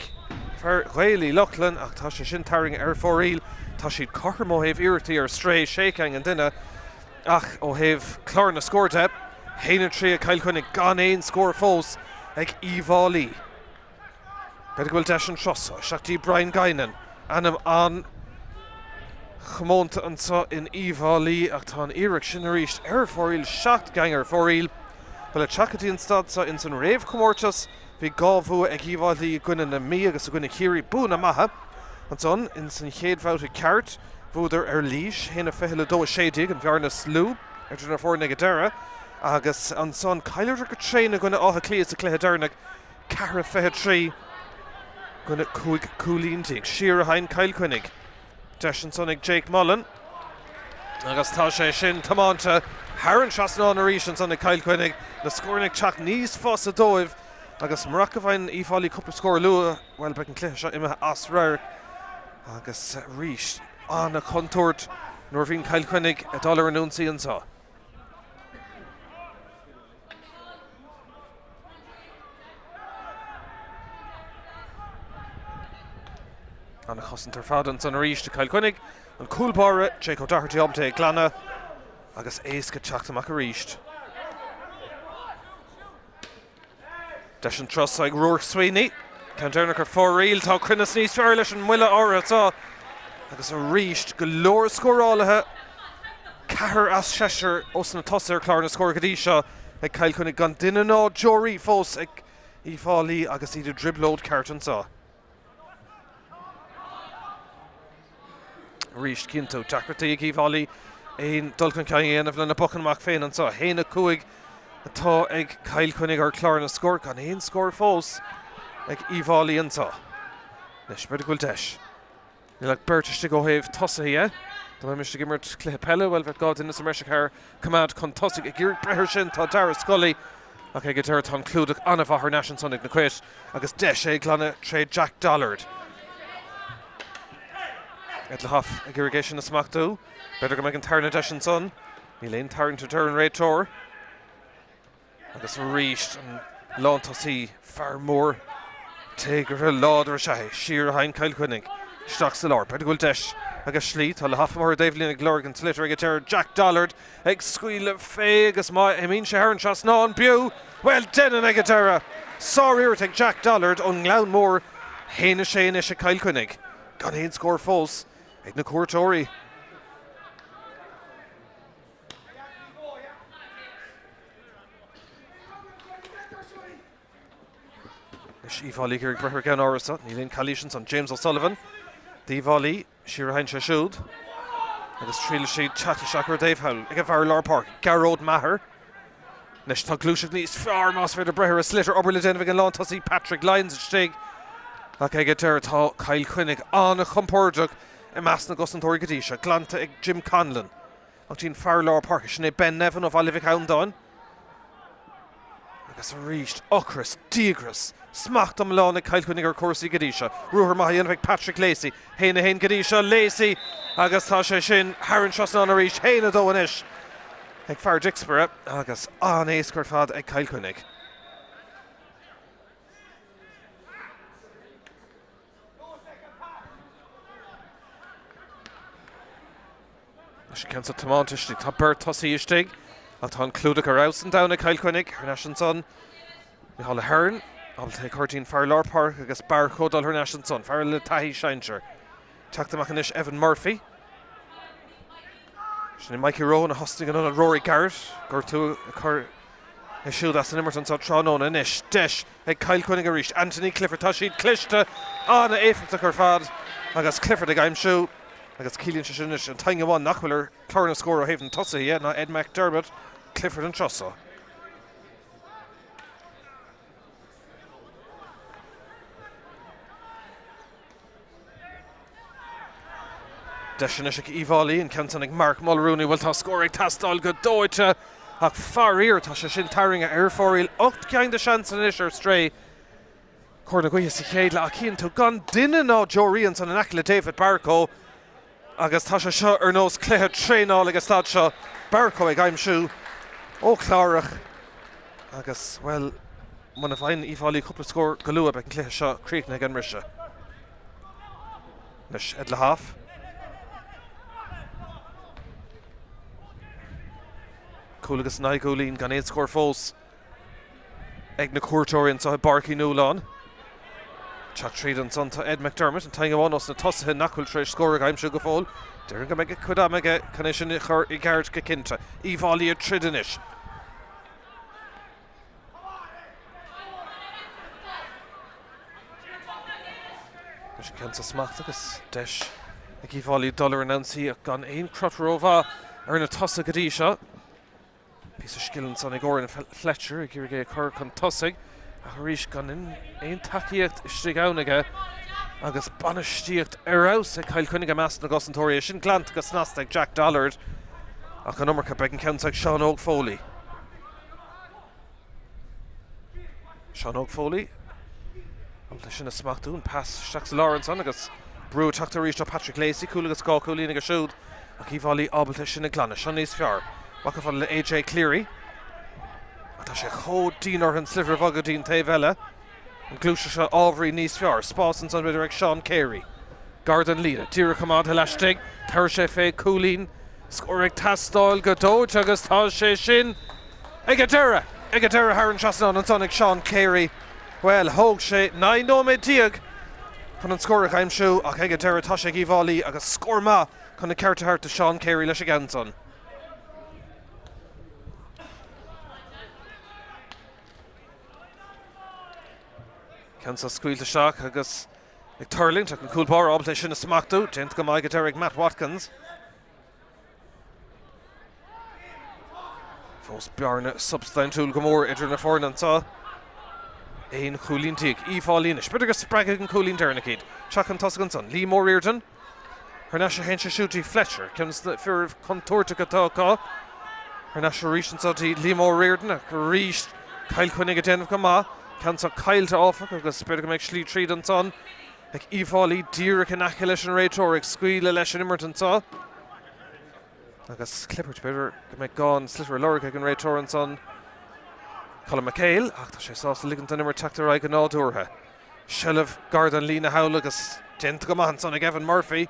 fear Ghaeil Uí Lochlainn ach tá sé sin tarraingthe ar fóraoil. Tá siad cothrom ó thaobh iarrachtaí ar strae, sé ceann an duine ach ó thaobh clár na scór de, 1-3 ag Cill Chainnigh gan aon scór fós ag Uíbh Fhailí. B'fhéidir go bhfuil deis anseo so isteach dtí Brian Guinan, ainm an-chomónta anseo in Uíbh Fhailí ach tá an iarracht sin arís ar fóraoil, 7 gceann ar fóraoil. Ba le teacht go dtí an staid seo ins an réamhchomórtas bhí 2 bhua ag Uíbh Fhailí i gcoinne na Mí agus i gcoinne Chiarraí, buanna maithe. Ansan ins an chéad bhabhta ceart bhuadar ar Laois, 1-20 le 2-16, an bhearna is lú idir na foirne ag an deireadh agus ansan chailleadar go tréan i gcoinne Átha Cliath sa chluiche deireanach. 4 23 i gcoinne 15 cúilín. Siar a théann Cill Chainnigh. Deis ansan ag Jake Mullen agus tá sé sin tiomáinte thar an trasnán arís ansan ag Cill Chainnigh. Na scóranna ag teacht níos fusa dóibh agus murach go bhfaigheann Uíbh Fhailí cúpla scór luath, bhuel, beidh an cluiche seo imithe as radharc agus arís an-chontúirt nuair a bhíonn Cill Chainnigh ag dul ar an ionsaí anseo. An-chosaint ar fad ansan arís ag Cill Chainnigh. An cúl báire, Jake O'Doherty ábalta é a ghlanadh agus éasca teacht amach arís. Deis an turas ag Ruairc Sweeney. Ceann deireanach ar fóraoil. Tá cruinneas níos fearr leis an mbuille áirithe seo. Agus arís go leor scórálaithe, ceathrar as seisear os na tosaithe ar chlár na scór go dtí seo. ag Cill Chainnigh gan duine ná deoraí fós ag Uíbh Fhailí agus iad i dtrioblóid ceart anseo. Arís, cinnte, deacrachtaí ag Uíbh Fhailí aon dul chun cinn a dhéanamh lena bpocanna amach féin anseo. 1-5 atá ag Cill Chainnigh ar chlár na scór, gan aon scór fós ag Uíbh Fhailí anseo. Anois, b'fhéidir go bhfuil deis. Níl ach beirt istigh ó thaobh tosaithe dhe. Dá mbeimis ag imirt cluiche peile, bhuel, bheadh 2 duine sa mbreis ag coimeád chun tosaigh. Ag iarraidh breith air sin tá Dara Scully ach ag an deireadh tá an clúdach an-mhaith thar n-ais ansan ag na Cait agus deis é glanadh tré Jack Dollard. Ed Lahoff ag iarraidh é sin a smachtú. B'fhéidir go mbeidh an tarna deis ansan. Níl aon tarraingt a deir an réiteoir. Agus arís an lántosaí, fear mór téagartha láidir is ea é. Siar a théann Cill Chainnigh isteach sa lár. B'fhéidir go bhfuil deis agus slí. Tá Lahoff amuigh ar an dtaobhlíne ag lorg an tsliotair ag an deireadh. Jack Dollard ag scaoileadh fé agus má imíonn sé thar an trasnán, b'fhiú. Bhuel, déanann ag an deireadh. Sáriarracht ag Jack Dollard ón nGleann Mór. 1-6 anois ag Cill Chainnigh. Gan aon scór fós ag na cuairteoirí. Anois Uíbh Fhailí ag iarraidh breith ar an gceann árasa. Níl aon calaois ansan. James O'Sullivan d'Uíbh Fhailí. Siar a théann sé siúd agus triailfidh siad teacht isteach ar an dtaobh thall ag an bhfear lár páirce, Gearóid Maher. Anois tá gluaiseacht níos fearr más féidir breith ar an sliotar. Obair le déanamh ag an lántosaí Patrick Lyons istigh ach ag an deireadh tá Cill Chainnigh an-chompordach i measc na gcosantóirí go dtí seo. Glanta ag Jim Conlon. Ach dtí'n fear lár páirce, sin é Ben Nevin ó Bhaile Mhic Andáin. Agus arís, ocras, díograis, smacht iomlán ag Cill Chainnigh ar chúrsaí go dtí seo. Ruathar maith á dhéanamh ag Patrick Lacey. 1-1 go dtí seo, Lacey agus tá sé sin thar an trasnán arís. 1-2 anois ag fear Dicksboro agus an-éasca ar fad ag Cill Chainnigh. Leis an gceann seo tiomáinte istigh, tá beirt tosaí istigh ach tá an clúdach ar fheabhas an domhan ag Cill Chainnigh. Thar n-ais ansan, Micheál Ahern, ábalta é a chur dtí'n fear lár páirce agus Barcoe dul thar n-ais ansan, fear le taithí sinsir. Teacht amach anois Evan Murphy. Sin é Mikey Rowan a thosnaigh in ionad Rory Garrett, gortú a chuir é siúd as an imirt anseo tráthnóna. Anois deis ag Cill Chainnigh arís. Anthony Clifford, tá siad cliste, an-éifeachtach ar fad agus Clifford ag aimsiú agus ciallaíonn sé sin anois an t-aon amháin nach bhfuil ar chlár na scór ó thaobh na tosaithe dhe ná Ed McDermott, Clifford anseo so. Deis anois ag Uíbh Fhailí, an ceann san ag Mark Mulrooney. Bhuel, tá scór ag teastáil go dóite ach faraor tá sé sin tarraingthe ar fóraoil. 8 gceann de sheansanna anois ar strae. Cóir na gaoithe sa chéad leath ach chíonn tú gan duine ná deoraí ansan in aice le David Barcoe agus tá sé seo ar nós cluiche traenála ag an staid seo. Barcoe ag aimsiú ó Chlárach agus, bhuel, muna bhfaigheann Uíbh Fhailí cúpla scór go luath beidh an cluiche seo críochnaithe ag an mbriseadh. Anois Ed Lahoff. Cúl agus in aghaidh cúilín gan aon scór fós ag na cuairteoirí anseo i bPáirc Uí Nualláin. Teacht tríd ansan tá Ed McDermott, an t-aon amháin os na tosaithe nach bhfuil tar éis scór a aimsiú go fóill. Déarfainn go mbeidh a chuid ama aige chun é sin a chur i gceart go cinnte. Uíbh Fhailí ag troid anois. Leis an gceann seo smachtaithe agus deis ag Uíbh Fhailí dul ar an ionsaí ach gan aon crot rómhaith ar na tosaithe go dtí seo. Píosa scil ansan ag Oran Fletcher ag iarraidh é a chur chun tosaigh ach arís gan aon tacaíocht istigh ann aige agus bainistíocht ar fheabhas ag Cill Chainnigh i measc na gcosantóirí. É sin glanta go snasta ag Jack Dollard ach an iomarca beidh an ceann seo ag Seán Óg Foley. Seán Óg Foley ábalta sin a smachtú, an pas isteach sa lár ansan agus brú ag teacht arís ó Patrick Lacey, cúl agus 2 chúilín aige siúd ach Uíbh Fhailí ábalta sin a ghlanadh. Seo níos fearr. Amach chomh fada le AJ Cleary. Ach tá sé chomh dian orthu an sliotar a bhogadh go dtí an taobh eile. An ghluaiseacht seo ábhairín níos fearr. Spás ansan b'fhéidir ag Seán Carey. Gar don líne. Díreach coimeádtha laistigh. Tabharfaidh sé fé chúilín. Scór ag teastáil go dóite agus tá sé sin ag an deireadh! Ag an deireadh thar an trasnán ansan ag Seán Carey. Bhuel, thóg sé 19 nóiméad chun an scór a aimsiú ach ag an deireadh tá sé ag Uíbh Fhailí agus scór maith chun an ceart a thabhairt do Seán Carey leis an gceann san. Ceann seo scaoilte isteach agus ag tuirlingt ach an cúl báire ábalta é sin a smachtú. Déanta go maith ag an deireadh ag Matt Watkins. Fós bearna substaintiúil go mór idir na foirne anseo. 11 chúilín. Uíbh Fhailí anois. B'fhéidir go spreagfaidh an cúilín deireanach iad. Teacht chun tosaigh ansan. Liam Ó Riordain. Thar n-ais a théann sé siúd dtí Fletcher. Ceann de na fir contúirteacha atá acu. Thar n-ais arís anso dtí Liam Ó Riordain ach arís Cill Chainnigh ag déanamh go maith. Ceann seo caillte áfach agus b'fhéidir go mbeidh slí tríd ansan ag Uíbh Fhailí díreach in aice leis an réiteoir ag scaoileadh leis an imirt anso. Agus clibirt, b'fhéidir go mbeidh gá an sliotar a lorg ag an réiteoir ansan, Colm McHale, ach tá sé sásta ligint don imirt teacht ar aghaidh go nádúrtha. Seilbh gar don líne thall agus déanta go maith ansan ag Evan Murphy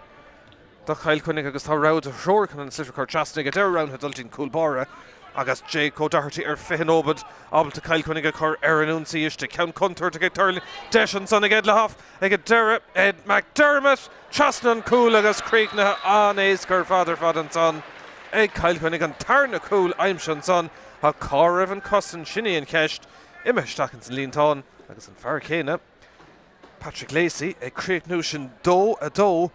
do Chill Chainnigh agus tá rogha de thriúr chun an sliotar a chur trasna ag an deireadh roghnaithe dul dtí'n cúl báire agus Jake O'Doherty ar 20 nóiméad ábalta Cill Chainnigh a chur ar an ionsaí istigh. Ceann contúirteach ag tuirlingt, deis ansan ag Ed Lahoff ag an deireadh, Ed McDermott trasna an cúl agus críochnaithe an-éasca ar fad ar fad ansan ag Cill Chainnigh. An tarna cúl aimsithe ansan ach cá raibh an cosaint, sin í an cheist. Imithe isteach ins an líontán agus an fear céanna, Patrick Lacey, ag críochnú sin 2, 2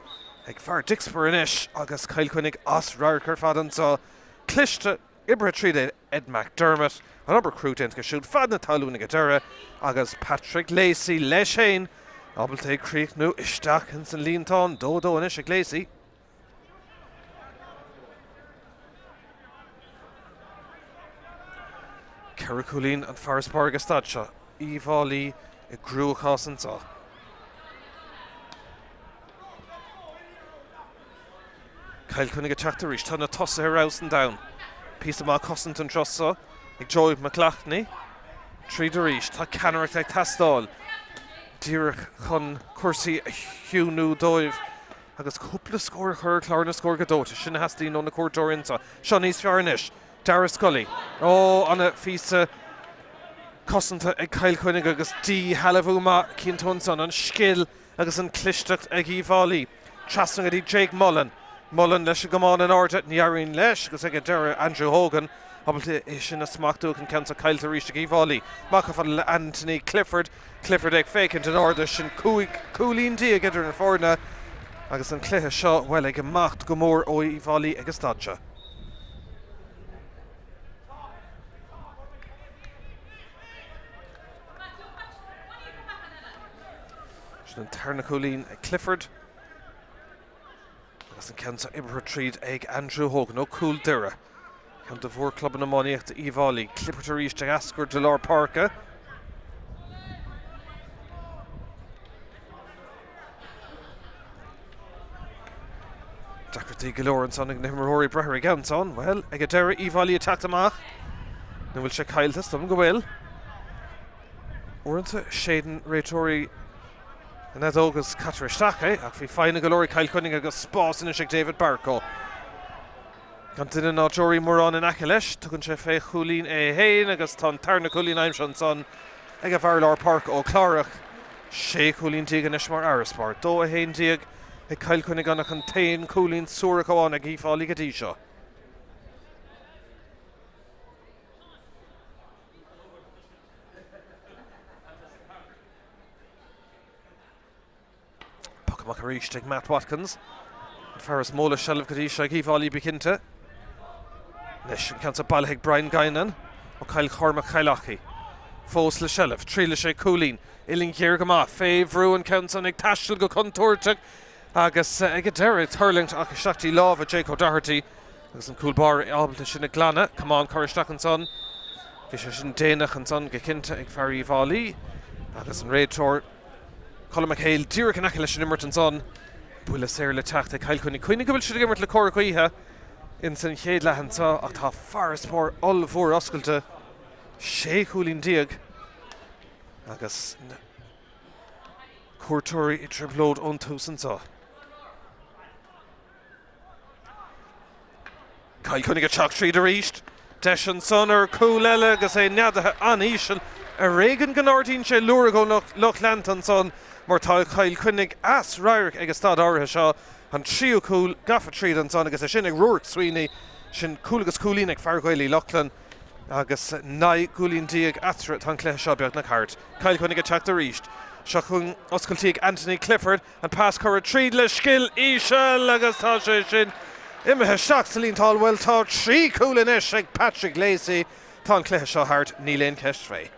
ag fear Dicksboro anois agus Cill Chainnigh as radharc ar fad anso. Cliste, oibrithe tríd Ed McDermott, an obair chrua déanta aige siúd feadh na talún ag an deireadh agus Patrick Lacey leis féin ábalta é críochnú isteach ins an líontán. 2, 2 anois ag Lacey. 4 chúilín an farasbarr ag an staid seo. Uíbh Fhailí i gcruachás anseo. Cill Chainnigh ag teacht arís. Tá na tosaithe ar fheabhas an domhan. Píosa maith cosanta an turas seo ag Joey McLoughney. Tríd arís. Tá ceannaireacht ag teastáil díreach chun cúrsaí a chiúnú dóibh. Agus cúpla scór a chur ar chlár na scór go dóite, sin a theastaíonn ó na cuairteoirí anseo. Seo níos fearr anois. Dara Scully. Ó, ana phíosa cosanta ag Cill Chainnigh agus díshealbhú maith cinnte ansan. An scil agus an clisteacht ag Uíbh Fhailí. Trasna go dtí Jake Mullen. Mullen leis an gcamán in airde. Ní éiríonn leis agus ag an deireadh Andrew Hogan ábalta é sin a smachtú ach an ceann seo caillte arís ag Uíbh Fhailí. Amach chomh fada le Anthony Clifford. Clifford ag féachaint in airde, sin 15 cúilín idir na foirne agus an cluiche seo, bhuel, ag imeacht go mór ó Uíbh Fhailí ag an staid seo. Sin an tarna cúilín ag Clifford. Agus an ceann seo oibrithe tríd ag Andrew Hogan ó Cúl Doire. Ceann de mhórchlubanna iománaíochta Uíbh Fhailí. Clibirt arís ag eascairt de lár páirce. Deacrachtaí go leor ansan ag na himreoirí breith ar an gceann san. Bhuel, ag an deireadh, Uíbh Fhailí ag teacht amach. Nó bhfuil sé caillte? Is dóigh liom go bhfuil. Uaireanta séideann réiteoirí an fheadóg agus caitear isteach é, ach bhí foighne go leor ag Cill Chainnigh agus spás anois ag David Barcoe. Gan duine ná deoraí mórán in aice leis, tugann sé fé chúilín é féin agus tá an tarna cúilín aimsithe ansan ag an bhfear lár páirce ó Clárach. 16 cúilín anois mar fharasbarr. 2, 11 ag Cill Chainnigh gan ach an t-aon chúilín suarach amháin ag Uíbh Fhailí go dtí seo. Poc amach arís ag Matt Watkins. An fear is mó le seilbh go dtí seo ag Uíbh Fhailí bí cinnte. Anois an ceann seo bailithe ag Brian Guinan ó Chill Chormaic Chill Achaidh. Fós le seilbh. Triailfidh sé cúilín. Uillinn ghéar go maith. Fé bhrú an ceann san ag taisteal go contúirteach agus ag an deireadh ag tuirlingt ach isteach dtí lámha Jake O'Doherty agus an cúl báire ábalta sin a ghlanadh. Camán curtha isteach ansan. Bhí sé sin déanach ansan go cinnte ag fear Uíbh Fhailí agus an réiteoir Colm McHale díreach in aice leis an imirt ansan. Buille saor le teacht ag Cill Chainnigh. Cuimhnigh go bhfuil siad ag imirt le cóir gaoithe ins an chéad leath anseo ach tá farasbarr ollmhór oscailte, 16 chúilín agus na cuairteoirí i dtrioblóid ón tús anseo. Cill Chainnigh ag teacht tríd arís. Deis ansan ar chúl eile agus é neadaithe an-íseal. Ar éigean go n-ardaíonn sé lúcháir ón lucht leanta ansan mar tá Cill Chainnigh as radharc ag an staid áirithe seo. An tríú cúl gafa tríd ansan agus é sin ag Ruairc Sweeney. Sin cúl agus cúilín ag fear Ghaeil Uí Lochlainn agus 19 gcúilín eatarthu. Tá an cluiche seo beagnach thart. Cill Chainnigh ag teacht arís. Seo chugainn oscailtí ag Anthony Clifford, an pas curtha tríd le scil íseal agus tá sé sin imithe isteach sa líontán. Bhuel, tá 3 chúl anois ag Patrick Lacey. Tá an cluiche seo thart, níl aon cheist fé.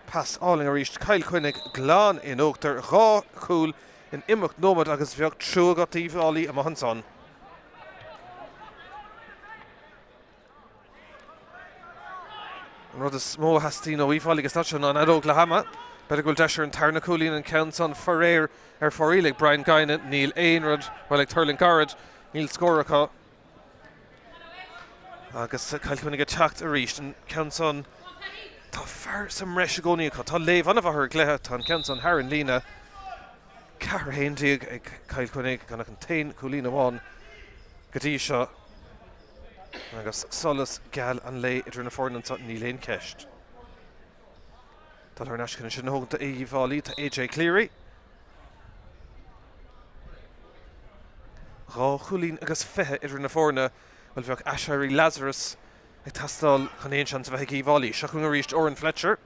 Pas álainn arís, Cill Chainnigh glan in uachtar, 2 chúl in imeacht nóiméad agus bheadh trua agat d'Uíbh Fhailí amuigh ansan. An rud is mó a theastaíonn ó Uíbh Fhailí agus stad seo ná an fheadóg leath ama. B'fhéidir go bhfuil deis ar an tarna cúilín an ceann san faraor ar fóraoil ag Brian Guinan. Níl aon rud, bhuel ag tuirlingt gairid, níl scór acu. Agus Cill Chainnigh ag teacht arís. An ceann san, tá fear sa mbreis i gcónaí acu. Tá léamh an-mhaith ar an gcluiche. Tá an ceann san thar an líne. 4-11 ag Cill Chainnigh gan ach an t-aon chúilín amháin go dtí seo. Agus solas geal an lae idir na foirne anseo, níl aon cheist. Dul thar n-ais chun sin a thógaint do Uíbh Fhailí, tá AJ Cleary. 2 chúilín agus 20 idir na foirne, bhuel bheadh aiséirí Lazarus ag teastáil chun aon seans a bheith ag Uíbh Fhailí. Seo chugainn arís Odhrán Fletcher.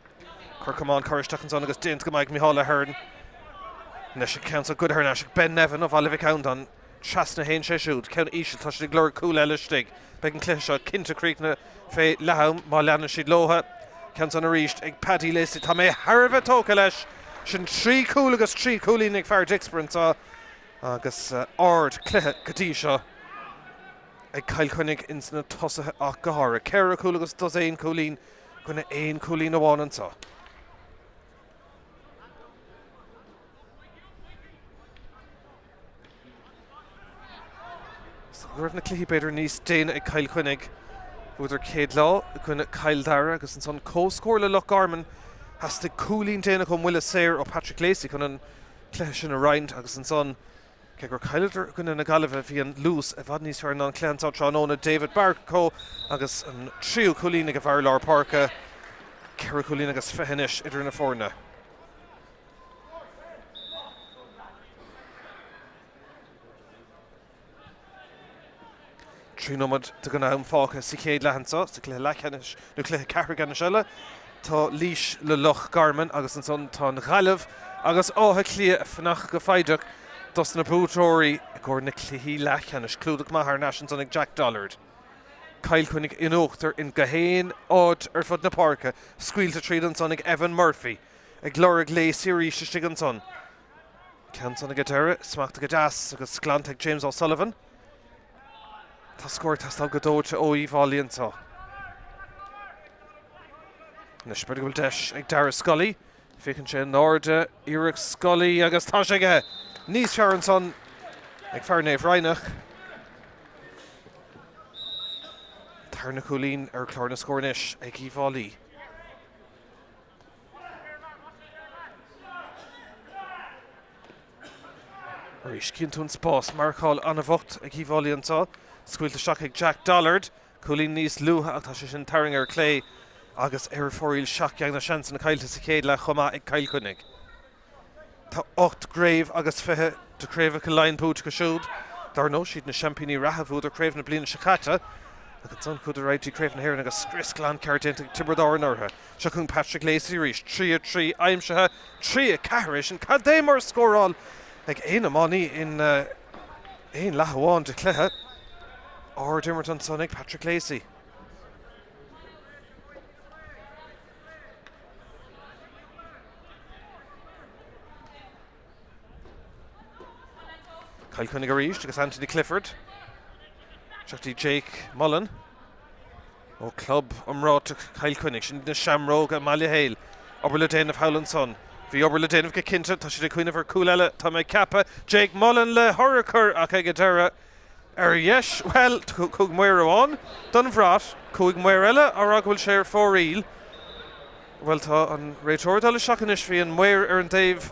Cor camán curtha isteach ansan agus déanta go maith ag Micheál Ahern. Anois an ceann seo goidte thar n-ais ag Ben Nevin ó Bhaile Mhic Andáin. Trasna a théann sé siúd. Ceann íseal, tá siad ag lorg cúl eile istigh. Beidh an cluiche seo cinnte críochnaithe fé leath-am má leanann siad leotha. Ceann san arís ag Paddy Lacey. Tá mé thar a bheith tógtha leis. Sin 3 chúl agus 3 chúilín ag fear Dicksboro anseo agus ard cluiche go dtí seo ag Cill Chainnigh ins na tosaithe ach go háirithe. 4 chúl agus dosaen cúilín i gcoinne aon chúilín amháin anseo. Is dócha go raibh na cluichí b'fhéidir níos déine ag Cill Chainnigh. Bhuadar chéad lá i gcoinne Chill Dara agus ansan comhscór le Loch Garman. Theastaigh cúilín déanach ón mbuille saor ó Patrick Lacey chun an cluiche sin a roinnt agus ansan, cé gur chailleadar i gcoinne na Gaillimhe, bhí an luas i bhfad níos fearr ná an cluiche anso tráthnóna. David Barcoe agus an tríú cúilín ag an bhfear lár páirce. 4 chúilín agus 20 anois idir na foirne. 3 nóiméad de am fágtha sa chéad leath anseo, sa chluiche leathcheannais nó cluiche ceathrú ceannais eile. Tá Laois le Loch Garman agus ansan tá an Ghaillimh agus Áth Cliath ag fanacht go foighdeach dos na buaiteoirí i gcomhair na cluichí leathcheannais. Clúdach maith thar n-ais ansan ag Jack Dollard. Cill Chainnigh in uachtar in gach aon áit ar fud na páirce, scaoilte tríd ansan ag Evan Murphy. Ag lorg Lacey arís istigh ansan. Ceann san ag an deireadh, smachtaithe go deas agus glanta ag James O'Sullivan. Tá scór ag teastáil go dóite ó Uíbh Fhailí anseo. Anois b'fhéidir go bhfuil deis ag Dara Scully. Féachann sé in airde, iarracht Scully agus tá sé aige! Níos fearr ansan ag fear Naomh Raghnach. Tarna cúilín ar chlár na scór anois ag Uíbh Fhailí. Arís, cíonn tú an spás. Marcáil an-bhocht ag Uíbh Fhailí anseo. Scaoilte isteach ag Jack Dollard. Cúilín níos luaithe ach tá sé sin tarraingthe ar clé agus ar fóraoil 7 gceann de seansanna caillte sa chéad leath chomh maith ag Cill Chainnigh. Tá 8 gcraobh agus 20 de chraobhacha Laighean buaite acu siúd. Dar ndóigh, siad na seaimpíní reatha, bhuadar craobh na bliana seo caite agus ansan chuadar ar aghaidh dtí Craobh na hÉireann agus scrios glan ceart déanta ag Tiobraid Árann orthu. Seo chugainn Patrick Lacey arís, 3 3 aimsithe, 3 4 é sin. Cad é mar scóráil ag aon iománaí in aon leath amháin de chluiche. Ard-imirt ansan ag Patrick Lacey. Cill Chainnigh arís agus Anthony Clifford. Seo dtí Jake Mullen ó club iomráiteach Chill Chainnigh. Sin na Seamróga i mBaile Héil. Obair le déanamh thall ansan. Bhí obair le déanamh go cinnte. Tá siad ag cuimhneamh ar cúl eile, tá mé ag ceapadh. Jake Mullen le hurchar ach ag an deireadh Ar dheis, bhuel, chuaigh maor amháin don bhrat, chuaigh maor eile á rá go bhfuil sé ar fóraoil. Bhuel, tá an réiteoir ag dul isteach anois, bhí an maor ar an dtaobh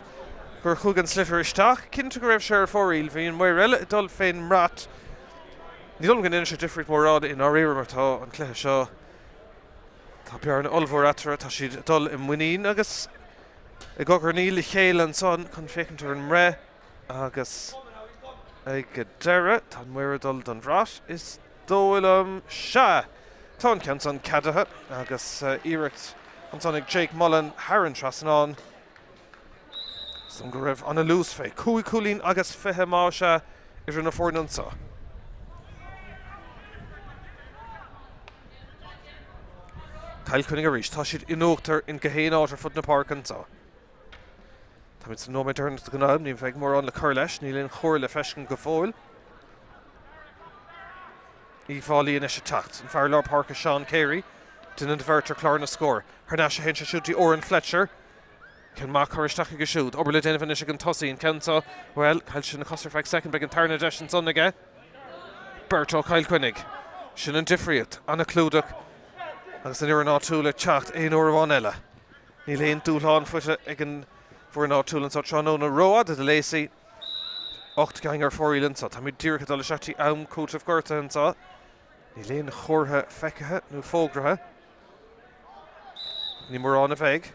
gur chuaigh an sliotar isteach, cinnte go raibh sé ar fóraoil, bhí an maor eile ag dul fén mbrat. Ní dóigh liom go ndéanann sé difríocht mórán i ndáiríre mar tá an cluiche seo, tá bearna ollmhór eatarthu, tá siad ag dul i muinín agus i gcogarnaíl le chéile ansan chun féachaint ar an mbreith. Agus ag an deireadh, tá an maor ag dul don bhrat, is dóigh liom. Sea! Tá an ceann san ceadaithe agus iarracht ansan ag Jake Mullen thar an trasnán. Is dóigh go raibh ana luas fé. 5 cúilín agus 20 más ea idir na foirne anso. Cill Chainnigh arís. Tá siad in uachtar in gach aon áit ar fud na páirce anso. Táimid sa nóiméad deireanach den am, ní bheidh mórán le cur leis, níl aon chomhartha le feiscint go fóill. Uíbh Fhailí anois ag teacht, an fear lár páirce Seán Carey, duine de bheirt ar chlár na scór. Thar n-ais a théann sé siúd dtí Odhrán Fletcher. Ceann maith curtha isteach aige siúd. Obair le déanamh anois ag an tosaí, an ceann seo, bhuel, chaill sé na cosa ar feadh soicind, beidh an tarna deis ansan aige. Beirt ó Chill Chainnigh. Sin an difríocht. Ana-chlúdach agus an fhoireann áitiúil ag teacht aon uair amháin eile. Níl aon dúshlán faighte ag an bhfoireann áitiúil anseo tráthnóna. Rófhada do Lacey. 8 gceann ar fóraoil anseo. Táimid díreach ag dul isteach dtí am cúitimh gortaithe anseo. Níl aon chomhartha feicthe nó fógraithe. Ní mórán a bheidh.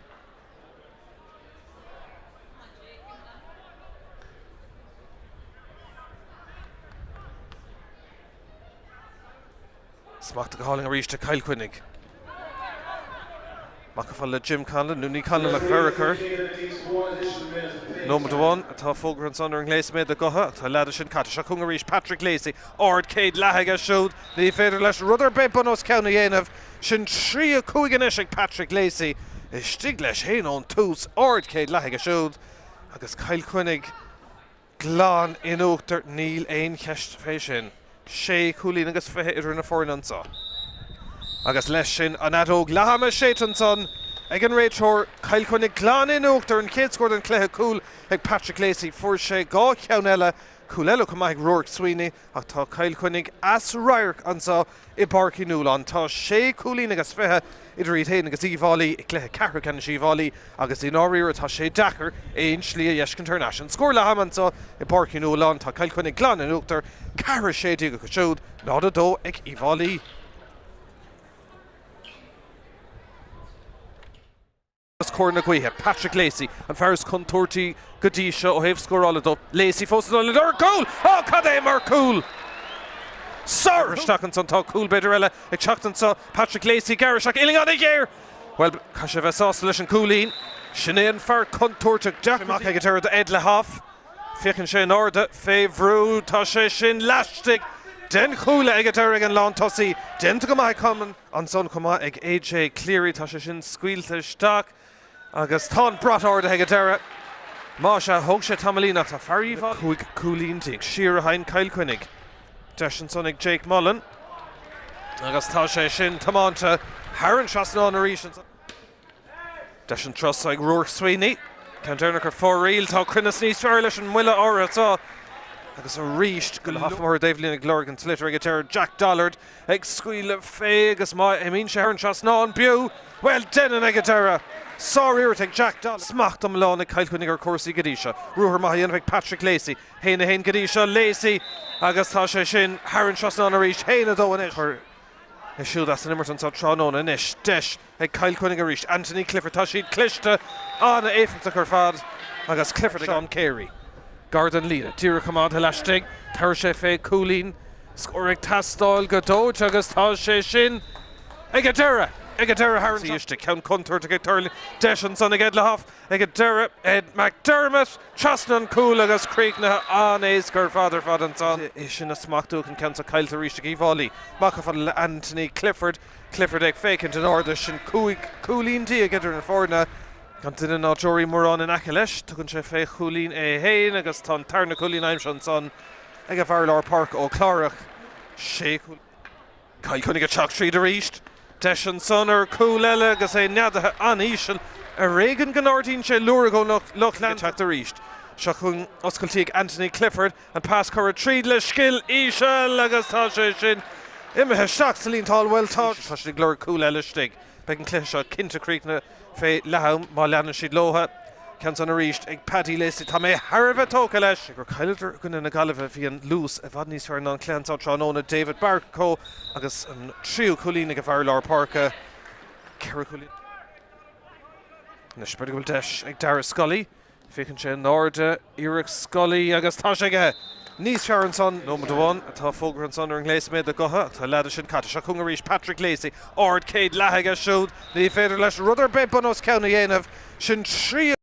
Smacht go hálainn arís ag Cill Chainnigh. Amach chomh fada le Jim Conlon, nó ní Conlon ach Vereker. Nóiméad amháin atá fógartha ansan ar an ngléas méadaithe gutha ach tá leath de sin caite. Seo chugainn arís Patrick Lacey. Ard céad leath aige siúd. Ní féidir leis rud ar bith bun os cionn a dhéanamh. Sin 3-5 anois ag Patrick Lacey. Istigh leis féin ón tús. Ard céad leath aige siúd agus Cill Chainnigh glan in uachtar, níl aon cheist fé sin. Sé chúilín agus 20 idir na foirne anso. Agus leis sin, an fheadóg leath-ama séidte ansan ag an réiteoir, Cill Chainnigh glan in uachtar, an chéad scór den chluiche, cúl ag Patrick Lacey. Fuair sé dhá cheann eile, cúl eile chomh maith ag Ruairc Sweeney, ach tá Cill Chainnigh as radharc anso i bPáirc Uí Nualláin. Tá sé chúilín agus 20 idir iad féin agus Uíbh Fhailí i gcluiche ceathrú ceannais Uíbh Fhailí agus i ndáiríre tá sé deacair aon slí a dh'fheiscint thar n-ais. An scór leath-ama anso i bPáirc Uí Nualláin, tá Cill Chainnigh glan in uachtar, 4-16 acu siúd, 0-2 ag Uíbh Fhailí. Os comhair na gaoithe, Patrick Lacey, an fear is contúirtí go dtí seo ó thaobh scórála dó. Lacey fós ag dul ar cúl! Ó, cad é mar cúl! Soir isteach ansan, tá cúl b'fhéidir eile ag teacht anso. Patrick Lacey, gearr isteach, uillinn an-ghéar! Bhuel, caithfidh sé a bheith sásta leis an gcúilín. Sin é an fear contúirteach, deacair amach ag an deireadh do Ed Le Hoff. Féachann sé in airde, fé bhrú, tá sé sin laistigh den chuaille ag an deireadh ag an lántosaí. Déanta go maith ag Conlon. Ansan chomh maith ag AJ Cleary, tá sé sin scaoilte isteach agus tá an brat ardaithe ag an deireadh. Más ea, thóg sé tamaillín ach tá fear Uíbh Fhailí. 15 cúilín. Siar a théann Cill Chainnigh. Deis ansan ag Jake Mullen agus tá sé sin tiomáinte thar an trasnán arís ansan. Deis an turas ag Ruairc Sweeney. Ceann deireanach ar fóraoil. Tá cruinneas níos fearr leis an mbuille áirithe seo agus arís go luath ar an dtaobhlíne ag lorg an tsliotair ag an deireadh Jack Dollard ag scaoileadh fé agus má imíonn sé thar an trasnán b'fhiú, bhuel, déanann ag an deireadh! Sáriarracht ag Jack Dollard. Smacht iomlán ag Cill Chainnigh ar chúrsaí go dtí seo. Ruathar maith á dhéanamh ag Patrick Lacey. 1-1 go dtí seo. Lacey agus tá sé sin thar an trasnán arís. 1-2 anois. É siúd as an imirt anseo tráthnóna anois. Deis ag Cill Chainnigh arís. Anthony Clifford, tá siad cliste, an-éifeachtach ar fad agus Clifford ag Seán Carey. Gar don líne, díreach coimeádtha laistigh, tabharfaidh sé fé chúilín, scór ag teastáil go dóite agus tá sé sin ag an deireadh! Ag an deireadh thar an istigh, ceann contúirteach ag tuirlingt, deis ansan ag Ed Le Hoff ag an deireadh, Ed McDermott trasna an cúl agus críochnaithe an-éasca ar fad ar fad ansan. É sin a smachtú ach an ceann seo caillte arís ag Uíbh Fhailí. Amach chomh fada le Anthony Clifford. Clifford ag féachaint in airde, sin 15 cúilín idir na foirne. Gan duine ná deoraí mórán in aice leis, tugann sé fé chúilín é féin agus tá an tarna cúilín aimsithe ansan ag an bhfear lár páirce ó Clárach. Sé chúilín. Cill Chainnigh ag teacht tríd arís. Deis ansan ar chúl eile agus é neadaithe an-íseal. Ar éigean go n-ardaíonn sé lúireach ón lucht leanta. Ag teacht arís. Seo chugainn oscailtí ag Anthony Clifford. An pas curtha tríd le scil íseal agus tá sé sin imithe isteach sa líontán. Bhuel tá. Tá siad ag lorg cúl eile istigh. Beidh an cluiche seo cinnte críochnaithe fé leath-am má leanann siad leotha. Ceann san arís ag Paddy Lacey. Tá mé thar a bheith tógtha leis. Gur chailleadar i gcoinne na Gaillimhe bhí an luas i bhfad níos fearr ná an cluiche anso tráthnóna. David Barcoe agus an tríú cúilín ag an bhfear lár páirce. Ceithre chúilín. Anois b'fhéidir go bhfuil deis ag Dara Scully. Féachann sé in airde, iarracht Scully agus tá sé aige! níos fearr ansan. Nóiméad amháin atá fógartha ansan ar an ngléas méadaithe gutha ach tá an leaid sin caite. Seo chugainn arís Patrick Lacey. Ard céad leath aige siúd. Ní féidir leis rud ar bith bun os cionn a dhéanamh. Sin tríú.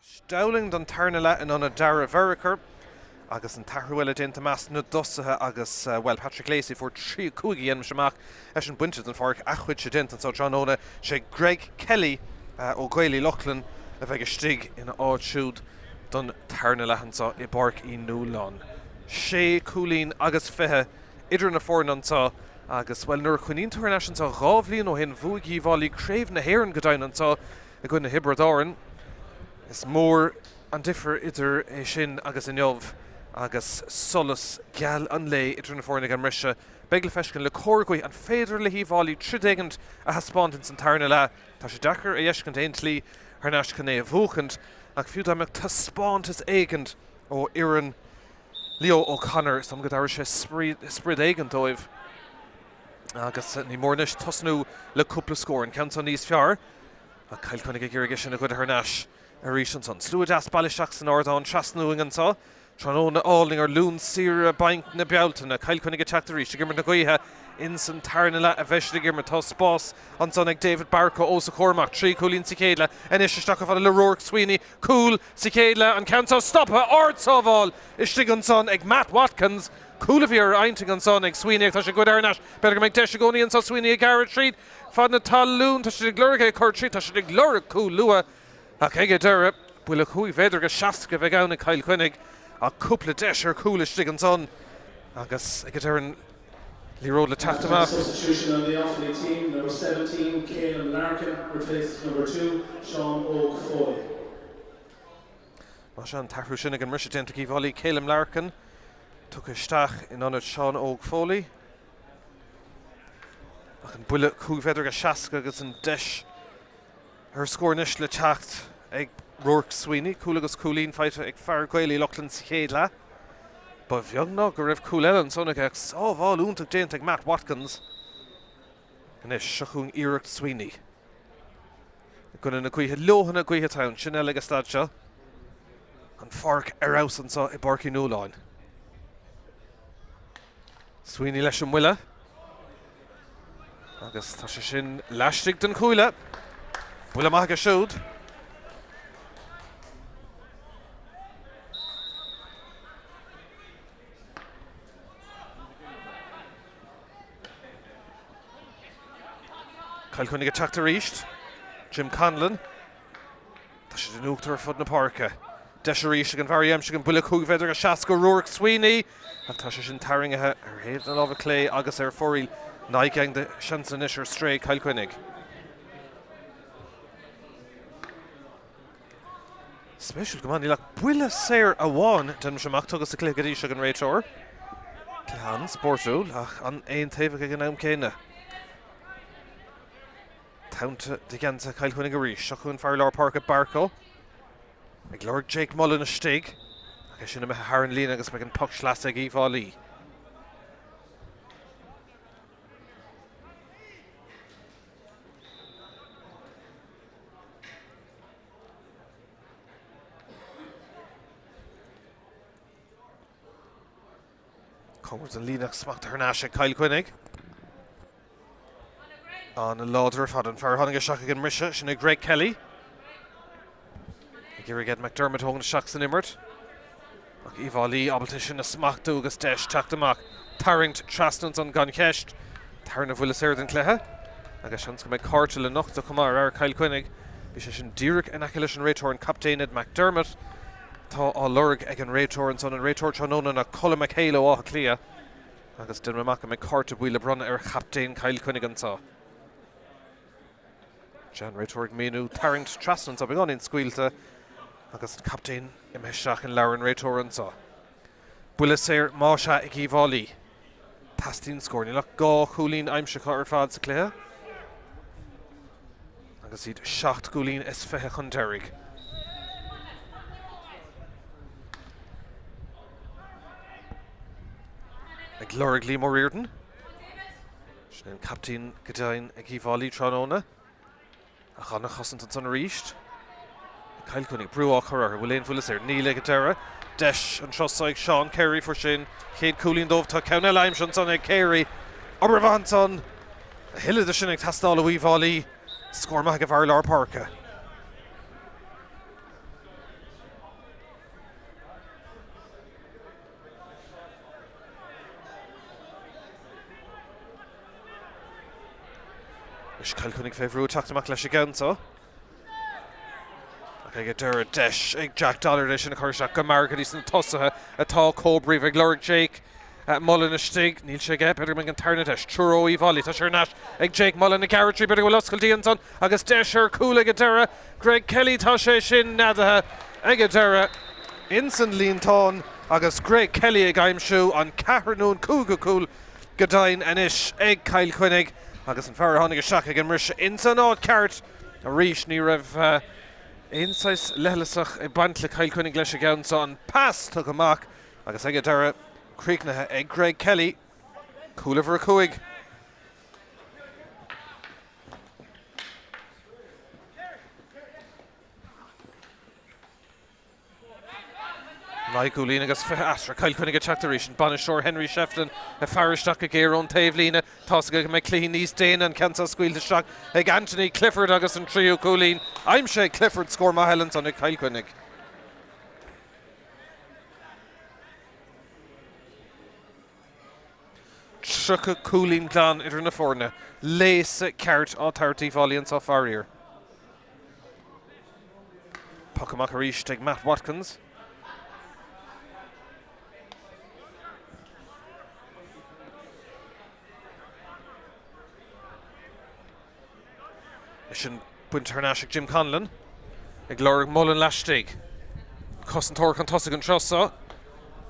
Josh Dowling don tarna leath in ionad Darragh Vereker agus an t-athrú eile déanta i measc na dtosaithe agus, bhuel, Patrick Lacey, fuair 35 a dhéanaimse amach, eisean bainte den pháirc, a chuidse déanta anseo tráthnóna. Sé Greg Kelly ó Gaeil Uí Lochlainn a bheidh istigh ina áit siúd don tarna leath anseo i bPáirc Uí Nualláin. Sé cúilín agus 20 idir na foirne anseo agus, bhuel, nuair a chuimhníonn tú thar n-ais anseo dhá bhliain ó shin, bhuaigh Uíbh Fhailí Craobh na hÉireann go deimhin anseo i gcoinne Thiobraid Árann. Is mór an difear idir é sin agus inniu agus solas geal an lae idir na foirne ag an mbriseadh. Beidh le feiscint le cóir gaoithe an féidir le hUíbh Fhailí troid éigint a thaispeáint ins an tarna leath. Tá sé deacair a fheiscint aon tslí thar n-ais chun é a bhuachaint ach fiú dá mbeadh taispeántas éigint ó fhoireann Leo O'Connor, is dóigh go dtabharfadh sé sprid éigint dóibh. Agus ní mór anois tosnú le cúpla scór. An ceann seo níos fearr ach Cill Chainnigh ag iarraidh é sin a ghoideadh thar n-ais arís ansan. Slua deas bailithe isteach san ardán trasna uainn anso. Tráthnóna álainn ar Luan Saoire Bainc na Bealtaine. Cill Chainnigh ag teacht arís ag imirt na gaoithe ins an tarna leath a bheidh siad ag imirt. Tá spás ansan ag David Barcoe os a chomhair amach. Trí chúilín sa chéad leath. Anois isteach chomh fada le Ruairc Sweeney. Cúl sa chéad leath. An ceann seo stoptha. Ardsábháil istigh ansan ag Matt Watkins. Cúl a bhí ar intinn ansan ag Sweeney ach tá sé goidte thar n-ais. B'fhéidir go mbeidh deis i gcónaí anso Sweeney ag gearradh tríd fad na talún. Tá siad ag lorg é a chur tríd. Tá siad ag lorg cúl luath ach ag an deireadh, buille 5 mhéadar agus 60 a bheidh ann ag Cill Chainnigh ach cúpla deis ar chúl istigh ansan agus ag an deireadh an liathróid le teacht amach. Substitution on the Offaly team, number 17, Caelan Larkin replaces number 2, Seán Óg Foley. Mar sin, an t-athrú sin ag an mbriseadh déanta ag Uíbh Fhailí, Caelan Larkin tugtha isteach in ionad Seán Óg Foley. Ach an buille 5 mhéadar agus 60 agus an deis ar scór anois le teacht ag Ruairc Sweeney. Cúl agus cúilín faighte ag fear Ghaeil Uí Lochlainn sa chéad leath. Ba bheag ná go raibh cúl eile ansan aige ach sábháil iontach déanta ag Matt Watkins. Anois, seo chugainn iarracht Sweeney. I gcoinne na gaoithe, leoithne gaoithe atá ann, sin eile ag an staid seo. An pháirc ar fheabhas anseo i bPáirc Uí Nualláin. Sweeney leis an mbuille. Agus tá sé sin laistigh den chuaille. Buille maith aige siúd. Cill Chainnigh ag teacht arís. Jim Conlon. Tá siad in uachtar ar fud na páirce. Deis arís ag an bhfear a d'aimsigh an buille 5 mhéadar agus 60, Ruairc Sweeney, ach tá sé sin tarraingthe ar thaobh na láimhe clé agus ar fóraoil. Naoi gceann de sheansanna anois ar strae ag Cill Chainnigh. Spéisiúil go maith, níl ach buille saor amháin, déanaimse amach, tugtha sa chluiche go dtí seo ag an réiteoir. Cluiche an-spórtúil ach an-aontaobhach ag an am céanna. Teannta de gheansaithe Chill Chainnigh arís. Seo chugainn fear lár páirce Barcoe ag lorg Jake Mullen istigh ach é sin imithe thar an líne agus beidh an poc sleasa ag Uíbh Fhailí. Cóngar don líne ach smachtaithe thar n-ais ag Cill Chainnigh. An-láidir ar fad an fear a tháinig isteach ag an mbriseadh, sin é Greg Kelly. Ag iarraidh Ed McDermott a thógaint isteach san imirt. Ach Uíbh Fhailí ábalta sin a smachtú agus deis teacht amach. Tarraingt trasna ansan gan cheist. Tarna bhuille saor den chluiche. Agus seans go mbeidh cárta le nochtadh chomh maith ar fhear Chill Chainnigh. Bhí sé sin díreach in aice leis an réiteoir, an captaen Ed McDermott. Tá á lorg ag an réiteoir ansan. An réiteoir tráthnóna ná Colm McHale ó Áth Cliath. Agus déanaim amach go mbeidh cárta buí le bronnadh ar chaptaen Chill Chainnigh anso. Sea, an réiteoir ag míniú tarraingt trasna anso, beagáinín scaoilte agus an captaen imithe isteach in ladhar an réiteora anso. Buille saor más ea ag Uíbh Fhailí. Teastaíonn scór. Níl ach dhá chúilín aimsithe acu ar fad sa chluiche agus iad seacht gcúilín is 20 chun deiridh. Ag lorg Liam O'Riordan. Sin é an captaen go deimhin ag Uíbh Fhailí tráthnóna. Ach an-chosaint ansan arís. Cill Chainnigh, brú á chur orthu. Bhfuil aon bhuille saor? Níl ag an deireadh. Deis anseo ag Seán Carey fuair sé an chéad cúilín dóibh. Tá ceann eile aimsithe ansan ag Carey. Obair mhaith ansan. A thuilleadh de sin ag teastáil ó Uíbh Fhailí. Scór maith ag an bhfear lár páirce. Anois Cill Chainnigh fé bhrú ag teacht amach leis an gceann seo. Ach ag an deireadh deis ag Jack Dollard é sin a chur isteach go mear go dtí sna tosaithe atá chomh bríomhar ag lorg Jake Mullen istigh. Níl sé aige. B'fhéidir go mbeidh an tarna deis. Triúr ó Uíbh Fhailí. Tá sé ar ais ag Jake Mullen ag gearradh tríd. B'fhéidir go bhfuil oscailtí ansan agus deis ar chúl ag an deireadh. Greg Kelly tá sé sin neadaithe ag an deireadh ins an líontán agus Greg Kelly ag aimsiú an ceathrú nó an cúigiú cúl go deimhin anois ag Cill Chainnigh agus an fear a tháinig isteach ag an mbriseadh ins an áit ceart arís. Ní raibh aon saghas leithleasach ag baint le Cill Chainnigh leis an gceann seo. An pas tugtha amach agus ag an deireadh críochnaithe ag Greg Kelly. Cúl uimhir 5. 9 gcúilín agus 20 eatarthu. Cill Chainnigh ag teacht arís. An bainisteoir Henry Shefflin ag faire isteach go géar ón taobhlíne. Tá's aige go mbeidh cluichí níos déine an ceann seo scaoilte isteach ag Anthony Clifford agus an tríú cúilín aimsithe ag Clifford. Scór maith eile ansan ag Cill Chainnigh. 30 cúilín glan idir na foirne. Léasadh ceart á thabhairt d'Uíbh Fhailí anseo faraor. Poc amach arís ag Matt Watkins. É sin bainte thar n-ais ag Jim Conlon. Ag lorg Mullen laistigh. Cosantóir chun tosaigh an tráth seo.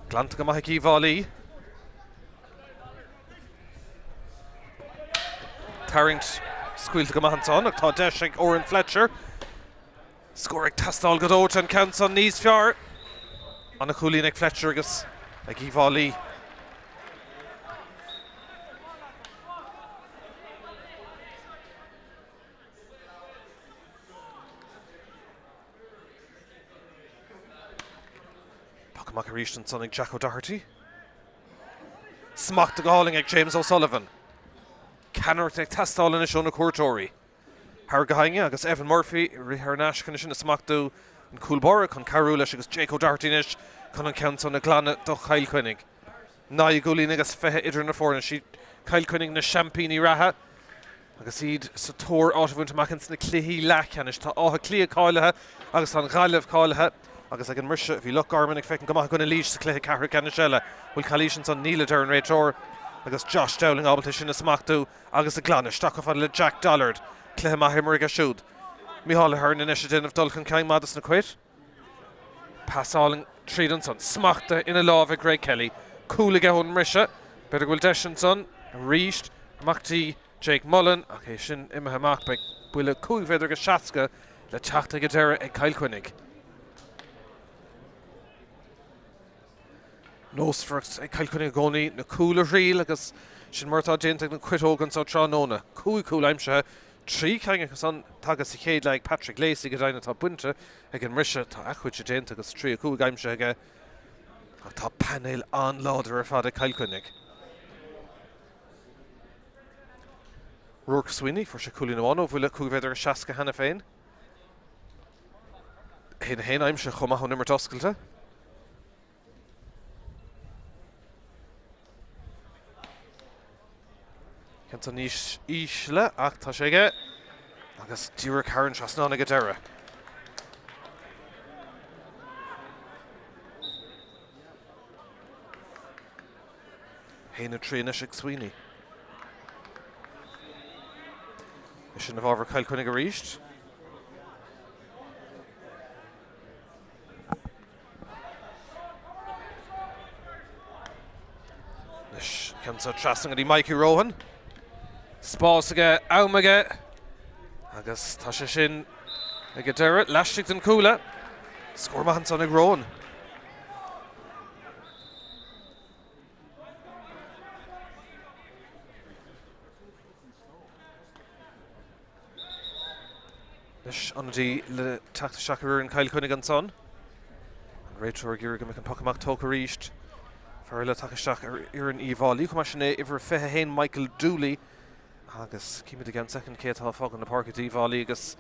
Glanta go maith ag Uíbh Fhailí. Tarraingt scaoilte go maith ansan ach tá deis ag Odhrán Fletcher. Scór ag teastáil go dóite an ceann san níos fearr. Ana chúilín ag Fletcher agus ag Uíbh Fhailí. Poc amach arís ansan ag Jack O'Doherty. Smachta go hálainn ag James O'Sullivan. Ceannaireacht ag teastáil anois ó na cuairteoirí. Thar go hAinge agus Evan Murphy rith thar n-ais chun é sin a smachtú, an cúl báire chun cabhrú leis agus Jake O'Doherty anois chun an ceann san a ghlanadh do Chill Chainnigh. 9 gcúilín agus 20 idir na foirne. Siad Cill Chainnigh na seaimpíní reatha agus iad sa tóir áit a bhaint amach ins na cluichí leathcheannais. Tá Áth Cliath cáilithe agus tá an Ghaillimh cáilithe agus ag an mbriseadh bhí Loch Garman ag féachaint go maith i gcoinne Laois sa chluiche ceathrú ceannais eile. Bhfuil calaois ansan? Níl, a deir an réiteoir agus Josh Dowling ábalta é sin a smachtú. agus a ghlanadh isteach chomh fada le Jack Dollard. Cluiche maith imeartha aige siúd. Micheál Ahern anois ag déanamh dul chun cinn maith dos na Cait. Pas álainn tríd ansan. Smachtaithe ina lámh ag Greg Kelly. Cúl aige ón mbriseadh. B'fhéidir go bhfuil deis ansan arís amach dtí Jake Mullen ach é sin imithe amach. Beidh buille 5 mhéadar agus 60 le teacht ag an deireadh ag Cill Chainnigh. Nósmhaireacht ag Cill Chainnigh i gcónaí na cúil a thriail agus sin mar atá déanta ag na Cait Óga anseo tráthnóna. 5 chúl aimsithe, 3 cinn acu san tagtha sa chéad leath ag Patrick Lacey go deimhin atá bainte ag an mbriseadh. Tá a chuidse déanta agus 3 5 aimsithe aige ach tá painéal an-láidir ar fad ag Cill Chainnigh. Ruairc Sweeney, fuair sé cúilín amháin ó bhuille 5 mhéadar agus 60 cheana féin. 1 1 aimsithe chomh maith ón imirt oscailte. Ceann san níos ísle ach tá sé aige agus díreach thar an trasnán ag an deireadh. 1 3 anois ag Sweeney. É sin i bhfabhar Chill Chainnigh arís. Anois ceann seo trasna go dtí Mikey Rohan. Spás aige, am aige agus tá sé sin ag an deireadh laistigh den chuaille. Scór maith ansan ag Rohan. Anois ionadaí le teacht isteach ar fhoireann Chill Chainnigh ansan. An réiteoir ag iarraidh go mbeadh an poc amach tógtha arís. Fear eile tagtha isteach ar fhoireann Uíbh Fhailí chomh maith sin é uimhir 21 Michael Dooley agus címid i gceann soicind cé atá ag fágáil na páirce d'Uíbh Fhailí agus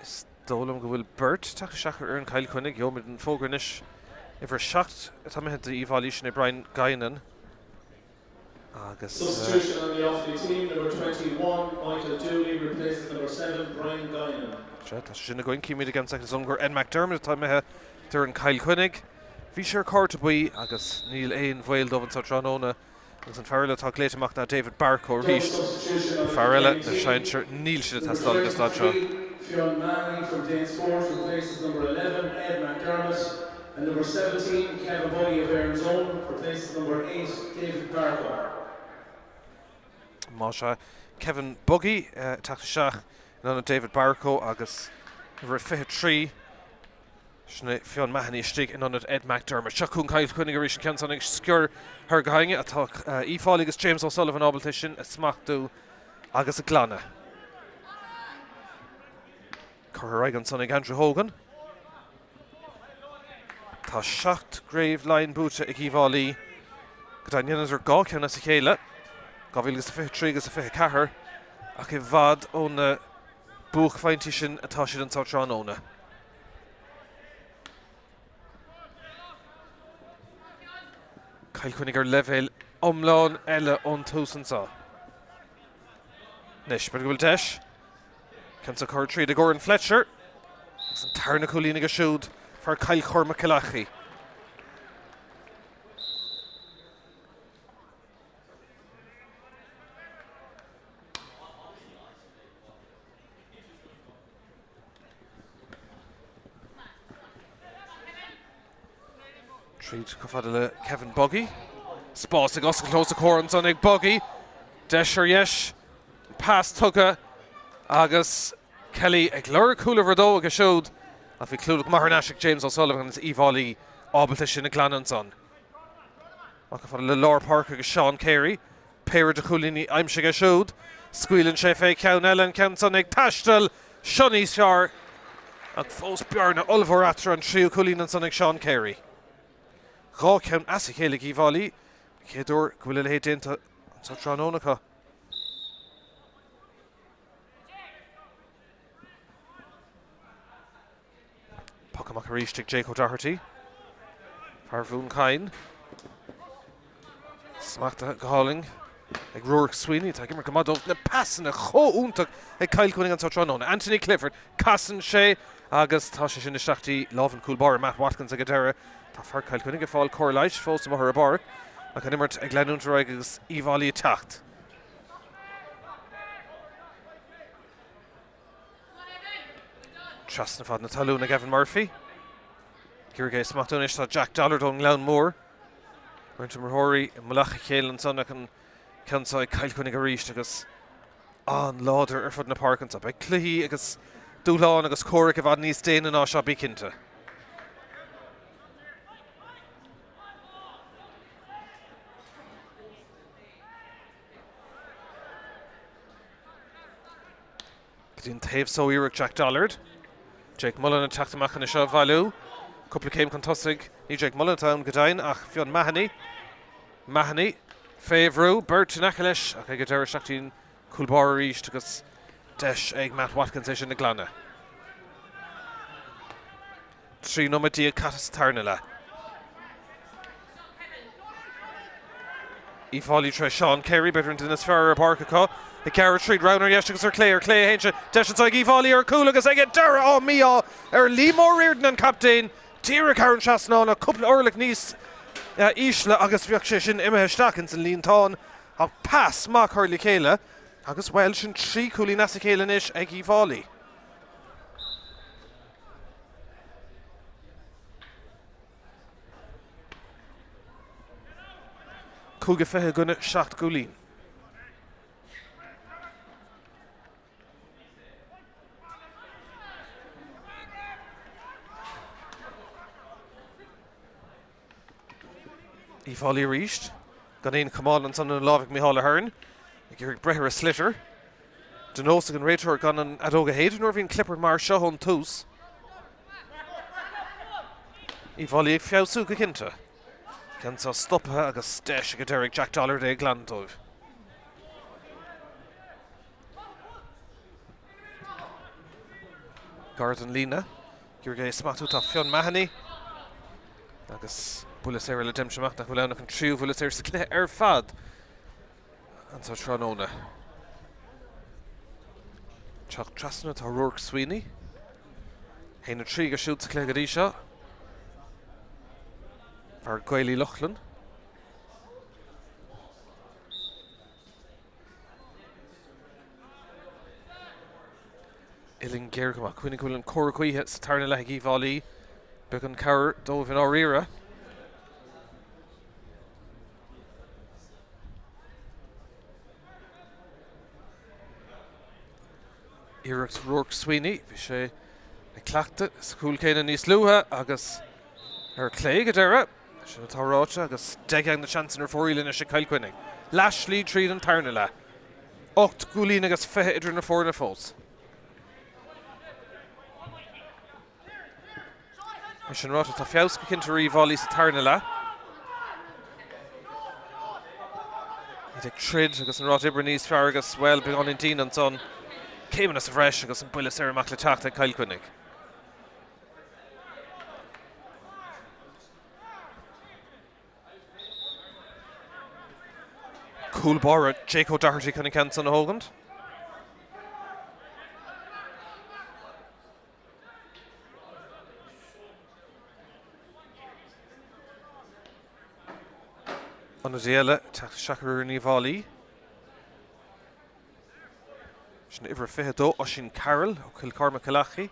is dóigh liom go bhfuil beirt tagtha isteach ar fhoireann Chill Chainnigh. Gheobhaimid an fógra anois. Uimhir 7 atá imithe d'Uíbh Fhailí sin é Brian Guinan. Agus. Substitution on the Offaly team, number 21, Michael Dooley replaces number 7, Brian Guinan. Sea, tá sé sin againn. Címid i gceann soicind ansan gur Ed McDermott atá imithe d'fhoireann Chill Chainnigh. Bhí sé ar cárta buí agus níl aon bhaol dóibh anso tráthnóna. Agus an fear eile atá glaoite amach ná David Barcoe arís. Fear eile na sinsear, níl siad ag teastáil ag an staid seo. Fionn Mahony from Danesfort replaces number 11, Ed McDermott. And number 17, Kevin Buggy of Erin's Own, replaces number 8, David Barcoe. Más ea, Kevin Buggy ag teacht isteach in ionad David Barcoe agus uimhir 23, sin é Fionn Mahony istigh in ionad Ed McDermott. Seo chugainn Cill Chainnigh arís an ceann san ag sciorr thar go hinge atá Uíbh Fhailí agus James O'Sullivan ábalta é sin a smachtú agus a ghlanadh. Curtha ar aghaidh ansan ag Andrew Hogan. Tá 7 gcraobh Laighean buaite ag Uíbh Fhailí. Go deimhin dheineadar 2 cheann as a chéile, 2023 agus 24, ach i bhfad ó na buaicphointí sin atá siad anseo tráthnóna. Cill Chainnigh ar leibhéal iomlán eile ón tús anseo. Anois, b'fhéidir go bhfuil deis. Ceann san curtha tríd ag Odhrán Fletcher agus an tarna cúilín aige siúd, fear Chill Chormaic Killoughey. Tríd chomh fada le Kevin Buggy. Spás ag oscailt os a chomhair ansan ag Buggy. Deis ar dheis. Pas tugtha agus Kelly ag lorg cúl uimhir a dó aige siúd ach bhí clúdach maith thar n-ais ag James O'Sullivan agus Uíbh Fhailí ábalta sin a ghlanadh ansan. Amach chomh fada le lár páirce agus Seán Carey. Péire de chúilíní aimsithe aige siúd. Scaoileann sé fé cheann eile, an ceann san ag taisteal. Seo níos fearr ach fós bearna ollmhór eatarthu, an tríú cúilín ansan ag Seán Carey. 2 cheann as a chéile ag Uíbh Fhailí. An chéad uair go bhfuil a leithéid déanta anso tráthnóna acu. Poc amach arís ag Jake O'Doherty. Fear Bhun Cairn. Smachtaithe go hálainn ag Ruairc Sweeney. Tá ag imirt go maith dóibh. Na pasanna chomh iontach ag Cill Chainnigh anso tráthnóna. Anthony Clifford, casann sé agus tá sé sin isteach dtí lámh an chúl báire Matt Watkins ag an deireadh. Tá fear Chill Chainnigh ag fáil cóir leighis fós amuigh ar an bpáirc ach an imirt ag leanúint ar aghaidh agus Uíbh Fhailí ag teacht. Trasna fad na talún ag Evan Murphy. Ag iarraidh é a smachtú anois tá Jack Dollard ón nGleann Mór. Roinnt imreoirí i mullach a chéile ansan ach an ceann seo ag Cill Chainnigh arís agus an-láidir ar fud na páirce anseo. Beidh cluichí agus dúshláin agus comhraic i bhfad níos déine ná seo, bí cinnte. Go dtí an taobh so iarracht Jack Dollard. Jake Mullen ag teacht amach chun é seo a bhailiú. Cúpla céim chun tosaigh. Ní Jake Mullen atá ann go deimhin ach Fionn Mahony. Mahony fé bhrú, beirt in aice leis ach ag an deireadh isteach dtí an cúl báire arís agus deis ag Matt Watkins é sin a ghlanadh. 13 nóiméad caite sa tarna leath. Uíbh Fhailí tré Seán Carey, b'fhéidir an duine is fearr ar an bpáirc acu. Ag gearradh tríd, roghna ar dheis agus ar clé, ar clé a théann sé. Deis anseo ag Uíbh Fhailí ar chúl agus ag an deireadh, á mí-ádh ar Liam O'Riordan an captaen, díreach thar an trasnán ach cúpla orlach níos ísle agus bheadh sé sin imithe isteach ins an líontán. Ach pas maith curtha le chéile agus, bhuel, sin 3 chúilín as a chéile anois ag Uíbh Fhailí. 25 i gcoinne 7 gcúilín. Uíbh Fhailí arís. Gan aon chamán ansan ina lámh ag Micheál Ahern. Ag iarraidh breith ar a sliotar. De nós ag an réiteoir gan an fheadóg a shéideadh nuair a bhíonn cliobairt mar seo ón tús. Uíbh Fhailí ag feabhsú go cinnte. Ceann seo stoptha agus deis ag an deireadh ag Jack Dollard é a ghlanadh dóibh. Gar don líne. Ag iarraidh é a smachtú tá Fionn Mahony. Agus buille saor eile d'aimsithe amach nach bhfuil ann ach an tríú bhuille saor sa chluiche ar fad. anseo tráthnóna. Teacht trasna tá Ruairc Sweeney. 1-3 aige siúd sa chluiche go dtí seo. Fear Gaeil Uí Lochlainn. Uillinn géar go maith. Cuimhnigh go bhfuil an cóir gaoithe sa tarna leath ag Uíbh Fhailí. Beagán cabhair dóibh i ndáiríre. Iarracht Ruairc Sweeney, bhí sé ag cleachtadh sa chúl céanna níos luaithe agus ar clé go deireadh. Sin atá ráite agus deich na seansanna ar fóraoil anois ag Cill Chainnigh. Leath slí tríd an tarna leath. 8 gcúilín agus 20 idir na foirne fós. É sin ráite, tá feabhas go cinnte ar Uíbh Fhailí sa tarna leath. Iad ag troid agus an ráta oibre níos fearr agus, bhuel, beagáinín dian ansan. Céimeanna sa bhreis agus an buille saor amach le teacht ag Cill Chainnigh. Cúl báire Jake O'Doherty chun an ceann san a thógaint. Ionadaí eile teacht isteach ar fhoireann Uíbh Fhailí. Sin uimhir 22, Oisín Carroll ó Chill Chormaic Cill Achaidh.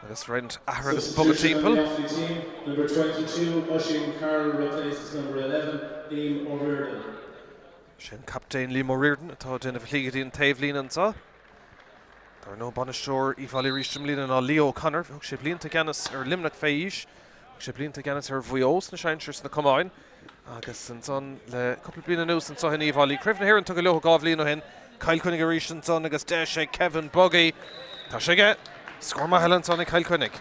Agus roinnt athruithe agus bogadh timpeall. Number 22, Oisín Carroll replaces number 11, Liam O'Riordan. Sin captaen Liam O'Riordan atá ag déanamh a shlí go dtí an taobhlíne anseo. Dar ndóigh bainisteoir Uíbh Fhailí arís i mbliana ná Leo O'Connor. Thug sé blianta i gceannas ar Luimneach fé aois. Thug sé blianta i gceannas ar Mhaigh Eo sna sinsir sna camáin. Agus ansan le cúpla bliain anuas anseo in Uíbh Fhailí. Craobh na hÉireann tugtha leo 2 bhliain ó shin. Cill Chainnigh arís ansan agus deis ag Kevin Buggy. Tá sé aige. Scór maith eile ansan ag Cill Chainnigh.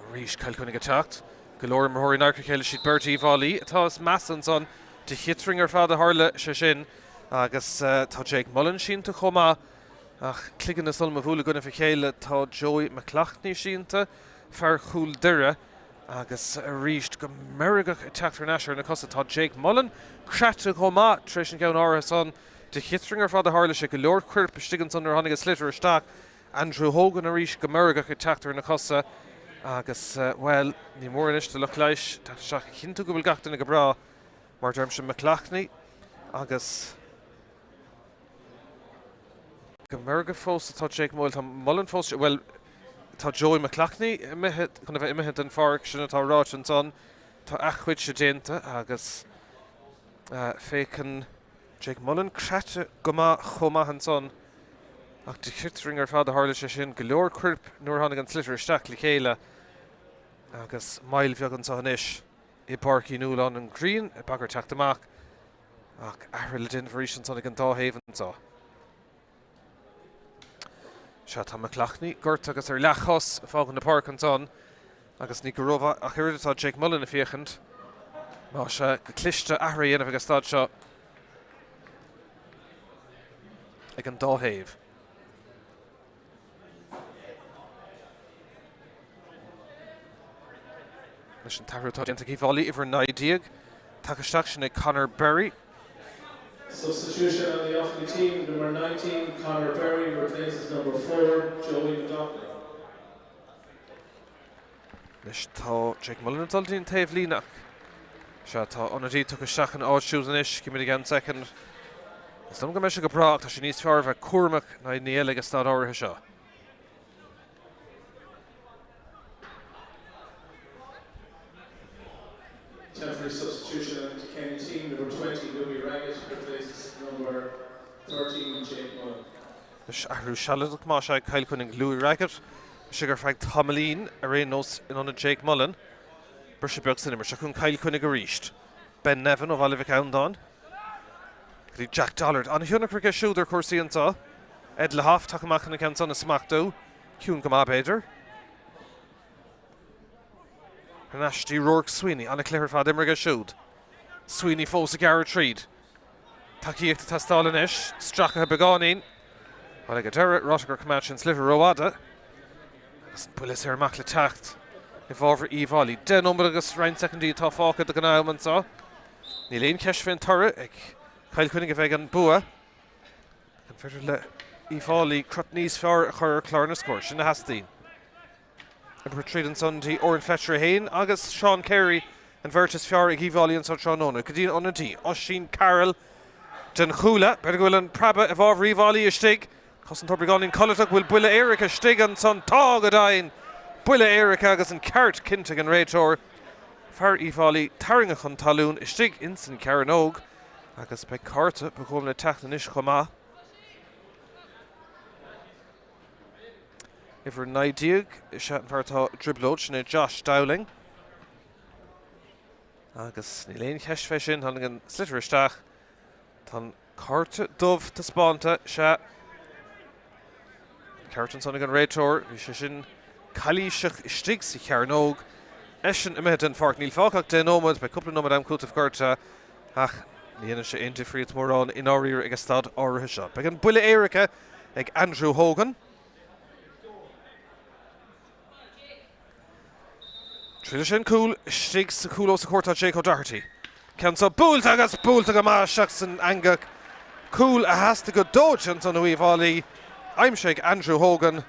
Arís Cill Chainnigh ag teacht. Go leor imreoirí in adharca a chéile siad beirt Uíbh Fhailí atá is measa ansan de chiotring ar fad a tharla sé sin agus tá Jake Mullen sínte chomh maith ach cloigeanna sul má bhuail i gcoinnibh a chéile tá Joey McLoughney sínte, fear Chúil Doire. Agus arís go meirgeach ag teacht thar n-ais ar na cosa tá Jake Mullen craite chomh maith tar éis an ceann áirithe san de chiotring ar fad a tharla sé. Go leor coirp istigh ansan nuair a tháinig an sliotar isteach. Andrew Hogan arís go meirgeach ag teacht ar na cosa agus, bhuel, ní mór anois do lucht leighis teacht isteach a chinntiú go bhfuil gach duine go breá mar deirimse McLoughney agus Go meirgeach fós atá Jake Mullen. Tá Mullen fós, bhuel, tá Joey McLoughney imithe, chun a bheith imithe den pháirc, sin atá ráite ansan. Tá a chuidse déanta agus féachann Jake Mullen craite go maith chomh maith ansan. Ach de chiotring ar fad a tharla sé sin. Go leor coirp nuair a tháinig an sliotar isteach le chéile agus moill bheag anseo anois i bPáirc Uí Nualláin. An ghrian ag bagairt teacht amach. Ach athruithe le déanamh arís ansan ag an dá thaobh anseo. Sea, tá McLoughney gortaithe agus ar leathchos ag fágaint na páirce ansan agus ní go rómhaith ach oiread atá Jake Mullen ag féachaint. Más ea, go cliste athruithe a dhéanamh ag an staid seo ag an dá thaobh. Leis an t-athrú atá déanta ag Uíbh Fhailí, uimhir 19, tagtha isteach sin ag Conor Berry. Substitution on the Offaly team, number 19, Conor Berry replaces number 4, Joey McLoughney. Anois tá Jake Mullen ag dul dtí an taobhlíne ach sea, tá ionadaí tugtha isteach ina áit siúd anois. Give me again second. Is dóigh liom go mbeidh sé go breá ach tá sé níos fearr a bheith cúramach ná aon ní eile ag an staid áirithe seo. Temporary substitution on the Kilkenny team, number 20, Louis Raggett replaces number 13, Jake Mullen. Anois athrú sealadach más ea ag Cill Chainnigh Louis Raggett istigh ar feadh tamaillín ar aon nós in ionad Jake Mullen. Briseadh beag san imirt. Seo chugainn Cill Chainnigh arís. Ben Nevin ó Bhaile Mhic Andáin go dtí Jack Dollard. An-thionchar aige siúd ar chúrsaí anseo. Ed Lahoff tagtha amach chun an ceann san a smachtú. Ciúin go maith b'fhéidir. Thar n-ais dtí Ruairc Sweeney. An-chluiche ar fad imeartha aige siúd. Sweeney fós ag gearradh tríd. Tacaíocht ag teastáil anois. Stracaithe beagáinín. Bhuel, ag an deireadh, ráite gur choimeád sé an sliotar rófhada. Agus an buille saor amach le teacht i bhfabhar Uíbh Fhailí. 10 nóiméad agus roinnt soicindí atá fágtha den am anseo. Níl aon cheist fén toradh. Ag Cill Chainnigh a bheidh an bua. An féidir le Uíbh Fhailí crot níos fearr a chur ar chlár na scór? Sin a theastaíonn. Oibrithe tríd ansan dtí Odhrán Fletcher é féin agus Seán Carey, an bheirt is fearr ag Uíbh Fhailí anso tráthnóna. Go dtí an ionadaí, Oisín Carroll den Chuaille. B'fhéidir go bhfuil an preabadh i bhfabhar Uíbh Fhailí istigh. Cosantóir beagáinín codlatach, bhfuil buille éirice istigh ansan? Tá, go deimhin! Buille éirice agus an ceart cinnte ag an réiteoir. Fear Uíbh Fhailí tarraingthe chun talún istigh insan chearnóg agus beidh cárta, ba chuma, le teacht anois chomh maith. Uimhir 19 is ea an fear atá i dtrioblóid, sin é Josh Dowling. Agus níl aon cheist fé sin, tháinig an sliotar isteach. Tá an cárta dubh taispeánta, sea. An ceart ansan ag an réiteoir, bhí sé sin calaoiseach istigh sa chearnóg. Eisean imithe den pháirc, níl fágtha ach 10 nóiméad, beidh cúpla nóiméad am cúitimh curtha ach ní dhéanann sé aon difríocht mórán i ndáiríre ag an staid áirithe seo. Beidh an buille éirice ag Andrew Hogan. Triaileann sé an cúl, istigh sa chúl os a chomhair tá Jake O'Doherty. Ceann seo buailte agus buailte go maith isteach san eangach. Cúl a theastaigh go dóite ansan ó Uíbh Fhailí. Aimsithe ag Andrew Hogan.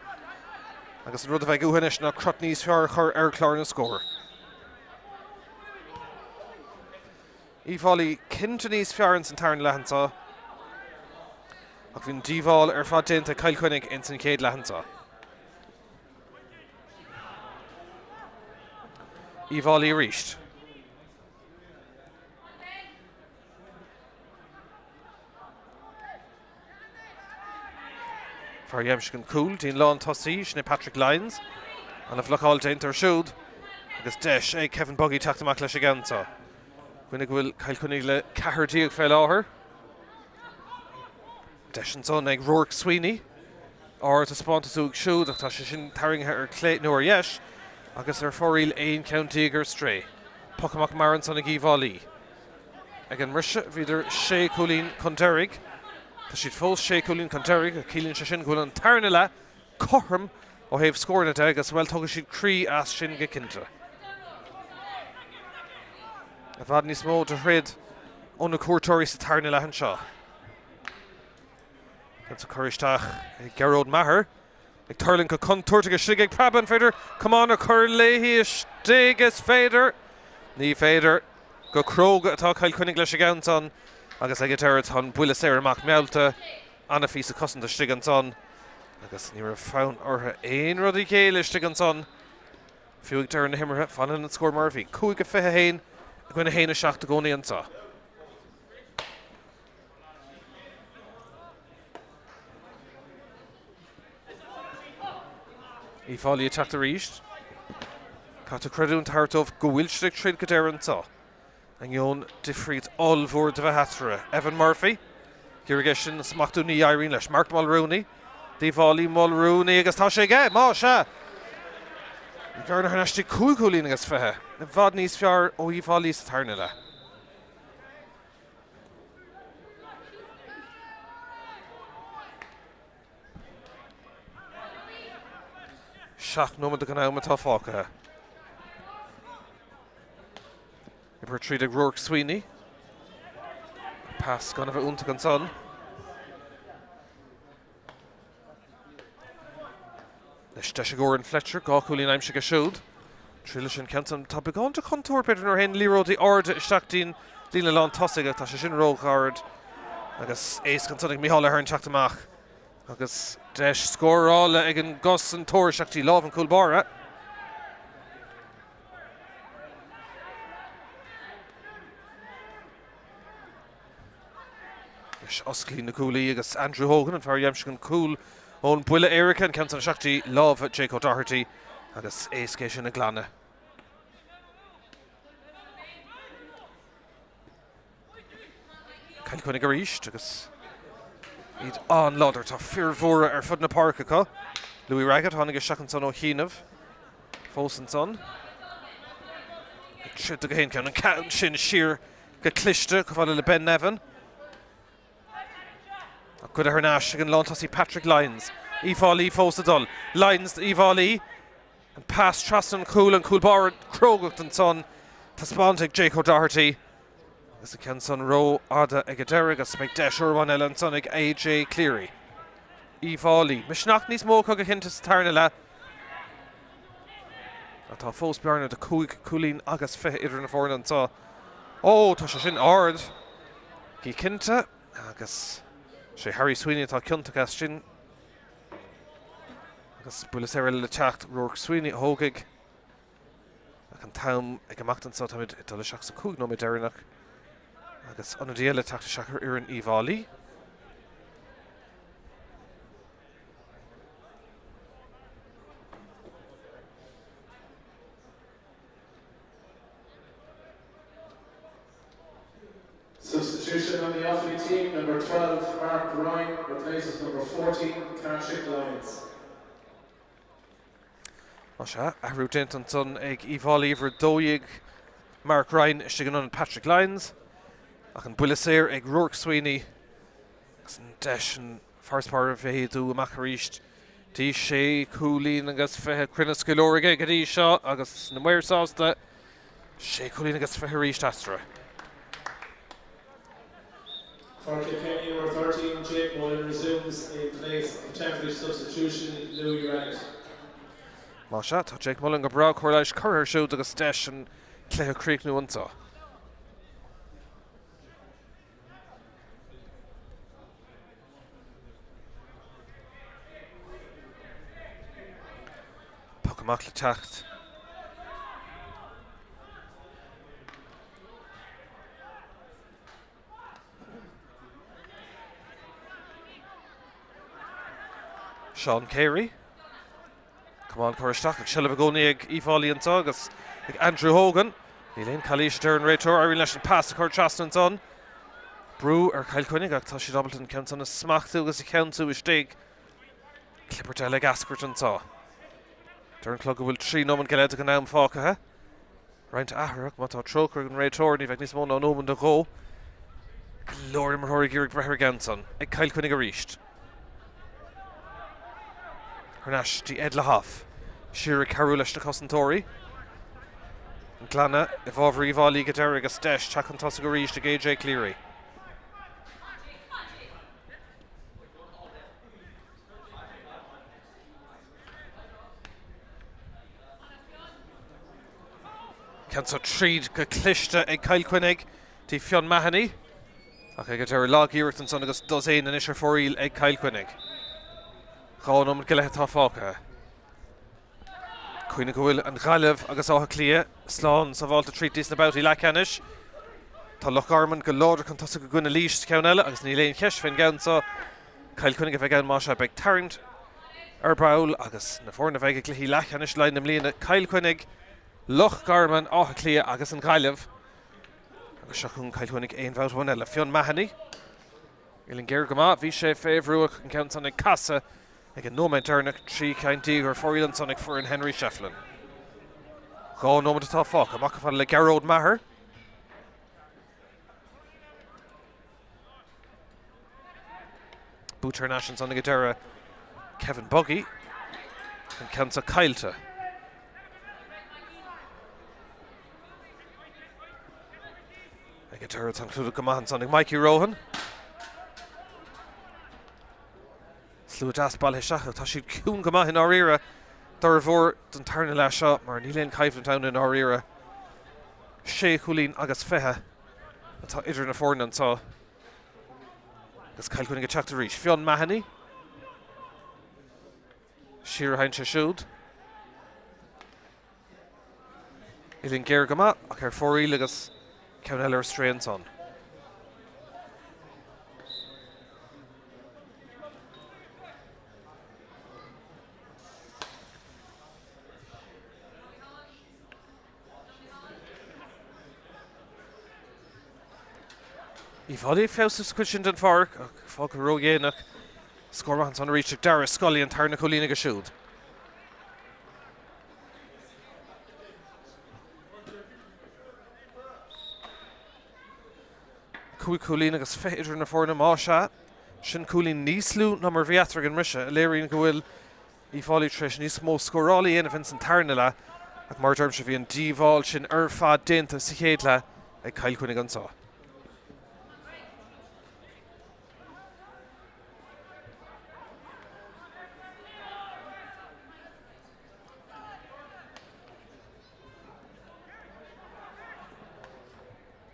Agus an rud a bheidh uathu anois ná crot níos fearr a chur ar chlár na scór. Uíbh Fhailí cinnte níos fearr ins an tarna leath anseo ach bhí an díobháil ar fad déanta ag Cill Chainnigh ins an chéad leath anseo. Uíbh Fhailí arís. Fear a d'aimsigh an cúl dtí'n lán tosaí, sin é Patrick Lyons. Ana bhlocáil déanta air siúd agus deis ag Kevin Buggy teacht amach leis an gceann seo. Cuimhnigh go bhfuil Cill Chainnigh le 14 fé láthair. Deis ansan ag Rourke Sweeney. Ard taispeántas uaidh siúd ach tá sé sin tarraingthe ar clé nó ar dheis agus ar fóraoil 11 ceann ar strae. Poc amach mear ansan ag Uíbh Fhailí. Ag an mbriseadh bhíodar sé chúilín chun deiridh. Tá siad fós sé chúilín chun deiridh ach ciallaíonn sé sin go bhfuil an tarna leath cothrom ó thaobh scóranna de agus, bhuel, tógfaidh siad croí as sin go cinnte. I bhfad níos mó de throid ó na cuairteoirí sa tarna leath anseo. Ceann curtha isteach ag Gearóid Maher. Ag tuirlingt go contúirteach istigh ag preabadh, an féidir camán a chur léi istigh? Is féidir. Ní féidir. Go cróga atá Cill Chainnigh leis an gceann san agus ag an deireadh tá an buille saor amach meallta. Ana-phíosa cosanta istigh ansan agus ní raibh fonn orthu aon rud a ghéilleadh istigh ansan. Fiú ag deireadh na himeartha, fanann an scór mar a bhí, 5-21 i gcoinne 1-7 i gcónaí anseo. Uíbh Fhailí ag teacht arís. Caithfidh tú creidiúint a thabhairt dóibh go bhfuil siad ag troid go deireadh anseo. Ainneoin difríocht ollmhór de bheith eatarthu. Evan Murphy, ag iarraidh é sin a smachtú, ní éiríonn leis. Mark Mulrooney, d'Uíbh Fhailí, Mulrooney agus tá sé aige! Más ea! An bhearna thar n-ais dtí 5 chúilín agus 20. I bhfad níos fearr ó Uíbh Fhailí sa tarna leath. 7 nóiméad den am atá fágtha. Oibrithe tríd ag Rourke Sweeney. Pas gan a bheith iontach ansan. Anois deis ag Odhrán Fletcher, 2 chúilín aimsithe aige siúd. Triaileann sé an ceann san. Tá beagán de chontúirt b'fhéidir nuair a théann liathróidí arda isteach dtí'n líne lán tosaigh ach tá sé sin róghairid agus éasca ansan ag Micheál Ahern teacht amach agus deis scórála ag an gcosantóir isteach dtí lámh an chúl báire. Anois osclaíonn na cuaillí agus Andrew Hogan, an fear a d'aimsigh an cúl ón buille éirice, an ceann san isteach dtí lámha Jake O'Doherty agus éasca é sin a ghlanadh. Cill Chainnigh arís agus iad an-láidir. Tá fir mhóra ar fud na páirce acu. Louis Raggett tháinig isteach ansan ó chianaibh. Fós ansan. Ag troid do gach aon cheann. An ceann sin siar. go cliste chomh fada le Ben Nevin. Ach goidte thar n-ais ag an lántosaí Patrick Lyons. Uíbh Fhailí fós ag dul. Lyons d'Uíbh Fhailí. An pas trasna an chúil, an cúl báire crógacht ansan taispeánta ag Jake O'Doherty. Agus an ceann san ró-fhada ag an deireadh agus beidh deis úr amháin eile ansan ag AJ Cleary. Uíbh Fhailí. Misneach níos mó acu go cinnte sa tarna leath. Ach tá fós bearna de chúig chúilín agus 20 idir na foirne anseo. Ó, tá sé sin ard go cinnte agus sé Harry Sweeney atá ciontach as sin. Agus buille saor eile le teacht, Ruairc Sweeney a thógfaidh. Ach an t-am ag imeacht anseo, táimid ag dul isteach sa 5 nóiméad deireanach agus ionadaí eile ag teacht isteach ar fhoireann Uíbh Fhailí. Substitution on the Offaly team, number 12, Mark Ryan, replaces number 14, Patrick Lyons. Más ea, athrú déanta ansan ag Uíbh Fhailí, uimhir 12, Mark Ryan istigh in ionad Patrick Lyons. Ach an buille saor ag Ruairc Sweeney agus an deis an farasbarr a mhéadú amach arís. Dtí sé chúilín agus 20 cruinneas go leor aige go dtí seo agus na maoir sásta. Sé chúilín agus 20 arís eatarthu. For Kilkenny number 13, Jake Mullen resumes in place of temporary substitution Louis Rennett. Más ea, tá Jake Mullen go breá, cóir leighis curtha air siúd agus deis an cluiche a chríochnú anseo. Poc amach le teacht. Seán Carey. Camán curtha isteach ach seilbh i gcónaí ag Uíbh Fhailí anseo agus ag Andrew Hogan. Níl aon calaois a deir an réiteoir. Éiríonn leis an pas a chur trasna ansan. Brú ar Chill Chainnigh ach tá siad ábalta an ceann san a smachtú agus a cheansú istigh. Clibirt eile ag eascairt anseo. Deir an clog go bhfuil 3 nóiméad go leith den am fágtha. Roinnt athraitheach, má tá trócaire ag an réiteoir, ní bheidh níos mó ná nóiméad nó dhó. Go leor imreoirí ag iarraidh breith ar an gceann san. Ag Cill Chainnigh arís. Thar n-ais dtí Ed Lahoff. Siar ag cabhrú leis na cosantóirí. An glanadh i bhfabhar Uíbh Fhailí go deireadh agus deis teacht chun tosaigh arís ag AJ Cleary. Ceann seo tríd go cliste ag Cill Chainnigh dtí Fionn Mahony. Ach ag an deireadh lag-iarracht ansan agus dosaen anois ar fóraoil ag Cill Chainnigh. 2 nóiméad go leith atá fágtha. Cuimhnigh go bhfuil an Ghaillimh agus Áth Cliath slán sábháilte tríd sna babhtaí leathcheannais. Tá Loch Garman go láidir chun tosaigh i gcoinne Laois sa cheann eile agus níl aon cheist fén gceann seo. Cill Chainnigh a bheidh ann más ea. Beidh tarraingt ar ball agus na foirne a bheidh i gcluichí leathcheannais Laighean i mbliana, Cill Chainnigh, Loch Garman, Áth Cliath agus an Ghaillimh. Agus seo chugainn Cill Chainnigh aon bhabhta amháin eile. Fionn Mahony. Uillinn géar go maith. Bhí sé fé bhrú ach an ceann san ag casadh ag an nóiméad deireanach. 13 ceann ar fóraoil ansan ag foireann Henry Shefflin. 2 nóiméad atá fágtha. Amach chomh fada le Gearóid Maher. Buaite thar n-ais ansan ag an deireadh Kevin Buggy. An ceann seo caillte. Ag an deireadh tá an clúdach go maith ansan ag Mikey Rohan. Slua deas bailithe isteach ach tá siad ciúin go maith i ndáiríre d'fhormhór den tarna leath seo mar níl aon choimhlint ann i ndáiríre. Sé chúilín agus 20 atá idir na foirne anseo agus Cill Chainnigh ag teacht arís. Fionn Mahony. Siar a théann sé siúd. Uillinn géar go maith ach ar fóraoil agus ceann eile ar strae ansan. Uíbh Fhailí ag feabhsú sa chuid sin den pháirc ach fágtha ródhéanach. Scór maith ansan arís ag Dara Scully an tarna cúilín aige siúd. 5 chúilín agus 20 idir na foirne, más ea, sin cúilín níos lú ná mar a bhí eatarthu ag an mbriseadh, a léiríonn go bhfuil Uíbh Fhailí tar éis níos mó scórála a dhéanamh ins an tarna leath, ach mar a deirimse bhí an díobháil sin ar fad déanta sa chéad leath ag Cill Chainnigh anseo.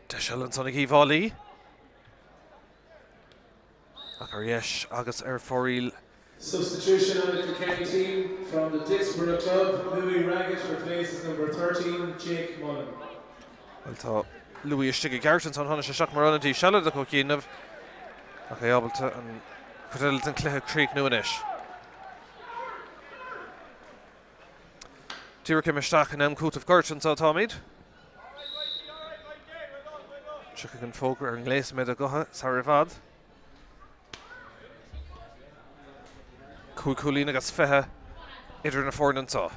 Deis eile ansan ag Uíbh Fhailí. Ach ar dheis agus ar fóraoil. Substitution on the Kilkenny team from the Dicksboro club, Louis Raggett replaces number 13, Jake Mullen. Bhuel tá Louis istigh i gceart ansan, tháinig sé isteach mar ionadaí sealadach ó chianaibh ach é ábalta an chuid eile den chluiche a chríochnú anois. Díreach imithe isteach in am cúitimh goirt anseo atáimid. Tiocfaidh an fógra ar an ngléas méadair gutha sar i bhfad. 5 chúilín agus 20 idir na foirne anseo.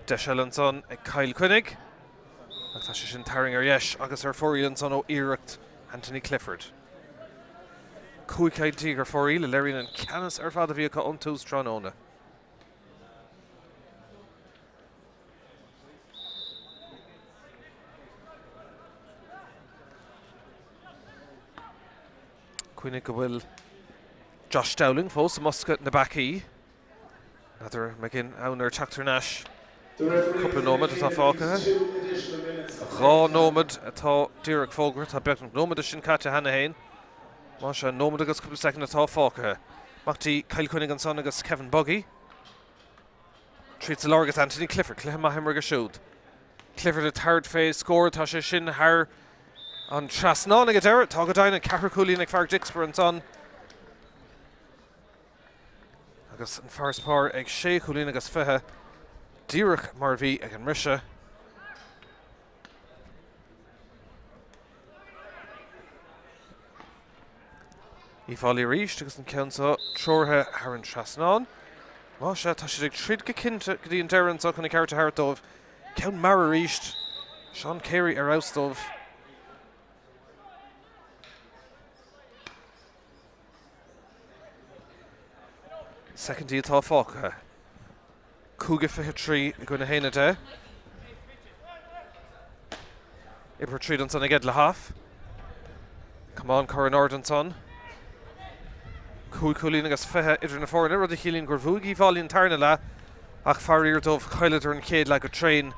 Deis eile ansan ag Cill Chainnigh ach tá sé sin tarraingthe ar dheis agus ar fóraoil ansan ó iarracht Anthony Clifford. 15 caite ar fóraoil a léiríonn an ceannas ar fad a bhí acu ón tús tráthnóna. Cuimhnigh go bhfuil Josh Dowling fós i mbosca na bpeacaí. N'fheadar an mbeidh fonn air teacht thar n-ais. Cúpla nóiméad atá fágtha. 2 nóiméad atá díreach fógartha. Tá beagnach nóiméad de sin caite cheana féin. Más ea, nóiméad agus cúpla soicind atá fágtha. Amach dtí Cill Chainnigh ansan agus Kevin Buggy. Tríd sa lár agus Anthony Clifford. Cluiche maith imeartha aige siúd. Clifford ag tabhairt fé scór. Tá sé sin thar an trasnán ag an deireadh. Tá go deimhin an ceathrú cúilín ag fear Dicksboro ansan. Agus an farasbarr ag sé chúilín agus 20, díreach mar a bhí ag an mbriseadh. Uíbh Fhailí arís agus an ceann seo treoraithe thar an trasnán. Más ea, tá siad ag troid go cinnte go dtí an deireadh anseo chun an ceart a thabhairt dóibh. Ceann mear arís. Seán Carey ar fheabhas dóibh. Soicindí atá fágtha. 5:23 i gcoinne 1:10. Oibrithe tríd ansan ag Ed Lahaff. Camán curtha in airde ansan. 5 chúilín agus 20 idir na foirne, rud a chiallaíonn gur bhuaigh Uíbh Fhailí an tarna leath ach faraor dóibh chailleadar an chéad leath go tréan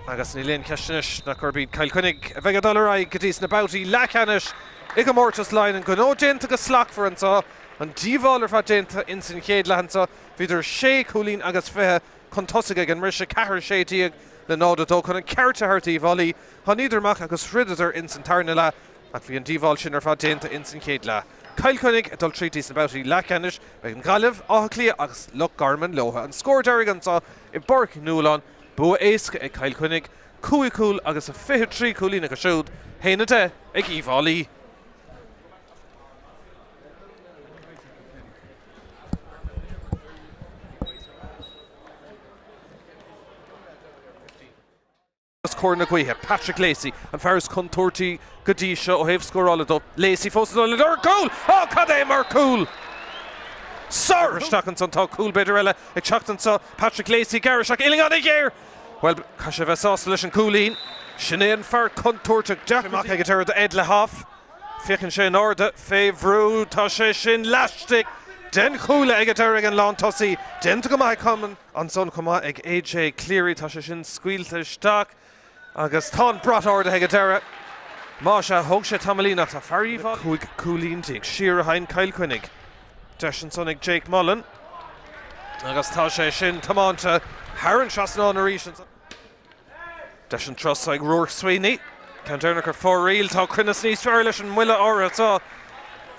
agus níl aon cheist anois ach gurb iad Cill Chainnigh a bheidh ag dul ar aghaidh go dtí sna babhtaí leathcheannais i gcomórtas Laighean. An gnó déanta go slachtmhar anseo, an díobháil ar fad déanta ins an chéad leath anseo. Bhíodar sé chúilín agus 20 chun tosaigh ag an mbriseadh, 4 16 le 0 2 chun an ceart a thabhairt d'Uíbh Fhailí. Tháiníodar amach agus throideadar ins an tarna leath ach bhí an díobháil sin ar fad déanta ins an chéad leath. Cill Chainnigh ag dul tríd dtí sna babhtaí leathcheannais, beidh an Ghaillimh, Áth Cliath agus Loch Garman leo. An scór deiridh anseo i bPáirc Uí Nualláin, bua éasca ag Cill Chainnigh, 5 chúl agus 23 cúilín acu siúd, 1-10 ag Uíbh Fhailí. Os comhair na gaoithe, Patrick Lacey, an fear is contúirtí go dtí seo ó thaobh scórála dó. Lacey fós ag dul ar cúl! Ó, cad é mar chúl! Sár isteach ansan, tá cúl b'fhéidir eile ag teacht anseo. Patrick Lacey, gearr isteach, uillinn an-ghéar! Bhuel, caithfidh sé a bheith sásta leis an gcúilín. Sin é an fear contúirteach, deacair amach ag an deireadh do Ed Lahaff. Féachann sé in airde fé bhrú. Tá sé sin laistigh den chuaille ag an deireadh ag an lántosaí. Déanta go maith ag Cumann. Ansan chomh maith ag AJ Cleary. Tá sé sin scaoilte isteach agus tá an brat ardaithe ag an deireadh. Más ea, thóg sé tamaillín ach tá fear Uíbh 15 cúilín. Siar a sheinn Cill Chainnigh. Deis ansan ag Jake Mullen agus tá sé sin tiomáinte thar an trasnán arís ansan. Deis an turas ag Ruairc Sweeney. Ceann deireanach ar fóraoil. Tá cruinneas níos fearr leis an mbuille áirithe seo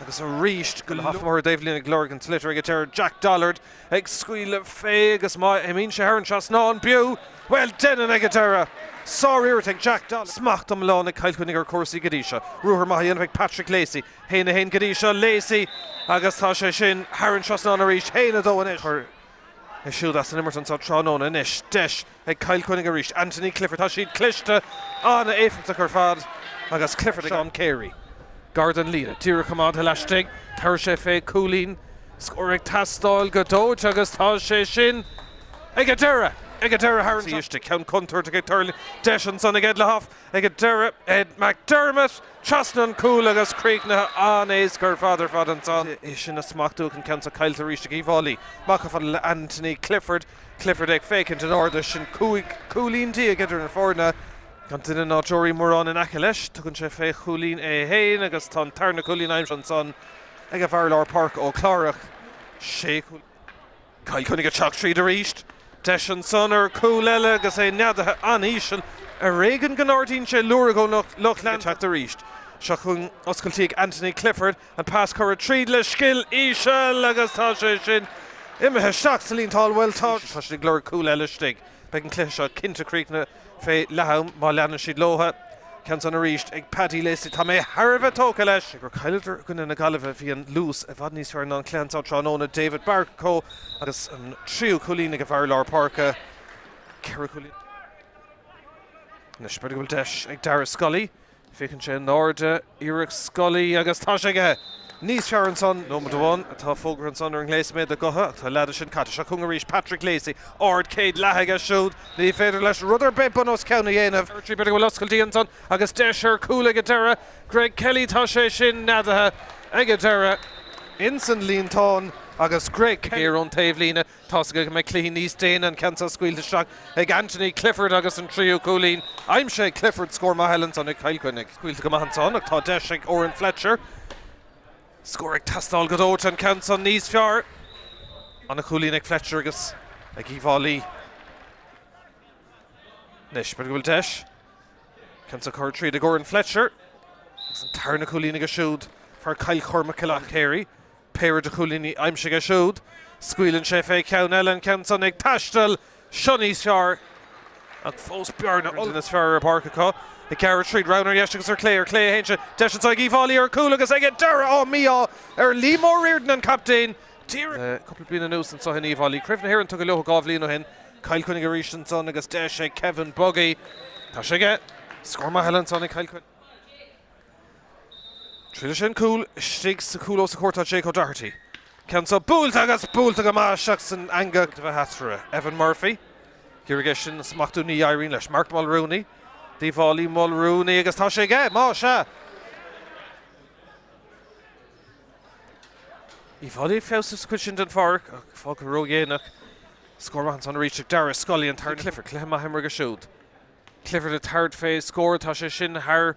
agus arís go Lahaff ar an dtaobhlíne ag lorg an tsliotair ag an deireadh. Jack Dollard ag scaoileadh fé agus má imíonn sé thar an trasnán, b'fhiú, bhuel, déanann ag an deireadh. Sár-iarracht ag Jack Dollard. Smacht iomlán ag Cill Chainnigh ar chúrsaí go dtí seo. Ruathar maith á dhéanamh ag Patrick Lacey. 1-1 go dtí seo. Lacey agus tá sé sin thar an trasnán arís. 1-2 anois. É siúd as an imirt anseo tráthnóna anois. Deis ag Cill Chainnigh arís. Anthony Clifford, tá siad cliste, an-éifeachtach ar fad agus Clifford ag Sean Carey. Gar don líne, díreach coimeádtha laistigh, tabharfaidh sé fé chúilín. Scór ag teastáil go dóite agus tá sé sin ag an deireadh! Ag an deireadh thar an istigh. Ceann contúirteach ag tuirlingt. Deis ansan ag Ed Lahoff. Ag an deireadh, Ed McDermott trasna an cúl agus críochnaithe an-éasca ar fad ar fad ansan. É sin a smachtú ach an ceann seo caillte arís ag Uíbh Fhailí. Amach chomh fada le Anthony Clifford. Clifford ag féachaint in airde. Sin 15 cúilín idir na foirne. Gan duine ná deoraí mórán in aice leis. Tugann sé fé chúilín é féin agus tá an tarna cúilín aimsithe ansan ag an bhfear lár páirce ó Clárach. Sé chúilín. Cill Chainnigh ag teacht tríd arís. Deis ansan ar chúl eile agus é neadaithe an-íseal. Ar éigean go n-ardaíonn sé lúireach ón lucht leanta. Ag teacht arís. Seo chugainn oscailtí ag Anthony Clifford. An pas curtha tríd le scil íseal agus tá sé sin imithe isteach sa líontán. Bhuel tá. Tá siad ag lorg cúl eile istigh. Beidh an cluiche seo cinnte críochnaithe fé leath-am má leanann siad leotha. Ceann san arís ag Paddy Lacey. Tá mé thar a bheith tógtha leis. Gur chailleadar i gcoinne na Gaillimhe bhí an luas i bhfad níos fearr ná an cluiche anso tráthnóna. David Barcoe agus an tríú cúilín ag an bhfear lár páirce. Ceithre chúilín. Anois b'fhéidir go bhfuil deis ag Dara Scully. Féachann sé in airde, iarracht Scully agus tá sé aige! Níos fearr ansan. Nóiméad amháin atá fógartha ansan ar an ngléas méadair gutha ach tá a leath de sin caite. Seo chugainn arís Patrick Lacey. Ard céad leath aige siúd. Ní féidir leis rud ar bith bun os cionn a dhéanamh. B'fhéidir go bhfuil oscailtí ansan agus deis ar chúl ag an deireadh. Greg Kelly, tá sé sin neadaithe ag an deireadh insan líontán agus Greg Kelly. Géar ón taobhlíne. Tá's aige go mbeidh cluichí níos déine, an ceann seo scaoilte isteach ag Anthony Clifford agus an tríú cúilín aimsithe ag Clifford, scór maith eile ansan ag Cill Chainnigh. Scaoilte go maith ansan ach tá deis ag Odhrán Fletcher. Scór ag teastáil go dóite, an ceann san níos fearr. Ana-chúilín ag Fletcher agus ag Uíbh Fhailí. Anois, b'fhéidir go bhfuil deis. Ceann seo curtha tríd ag Odhrán Fletcher agus an tarna cúilín aige siúd, fear Chill Chormaic Sean Carey. Péire de chúilíní aimsithe aige siúd. Scaoileann sé fé cheann eile, an ceann san ag taisteal. Seo níos fearr ach fós bearna an duine is fearr ar an bpáirc acu. Ag gearradh tríd, roghanna ar dheis agus ar clé, ar clé a théann sé. Deis anseo ag Uíbh Fhailí ar chúl agus ag an deireadh, á mí-ádh ar Liam Ó Riordan an captaen. Díreach le cúpla bliain anuas anseo in Uíbh Fhailí. Craobh na hÉireann tugtha leo 2 bhliain ó shin. Cill Chainnigh arís ansan agus deis ag Kevin Buggy. Tá sé aige. Scór maith eile ansan ag Cill Chainnigh. Tríd leis an cúl, istigh sa chúl os a chomhair tá Jake O'Doherty. Ceann seo buailte agus buailte go maith isteach san eangach de bheith eatarthu. Evan Murphy. Iarraidh é sin a smachtú ní éiríonn leis. Mark Mulrooney. D'Uíbh Fhailí Mulrooney agus tá sé aige! Más ea! Uíbh Fhailí ag feabhsú sa chuid sin den pháirc ach fágtha ródhéanach. Scór maith ansan arís ag Dara Scully an tarna Clifford. Cluiche maith imeartha aige siúd. Clifford ag tabhairt fé scór, tá sé sin thar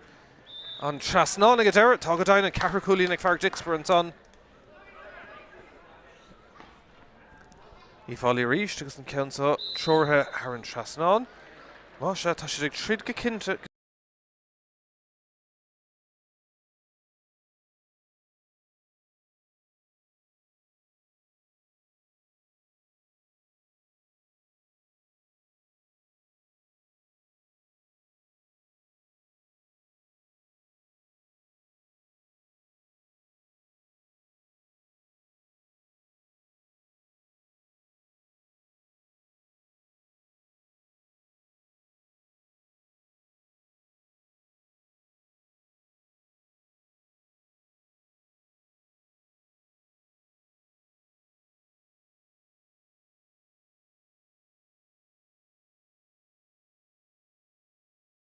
an trasnán ag an deireadh. Tá go deimhin an ceathrú cúilín ag fear Dicksboro ansan. Uíbh Fhailí arís agus an ceann seo treoraithe thar an trasnán. Más ea, tá siad ag troid go cinnte.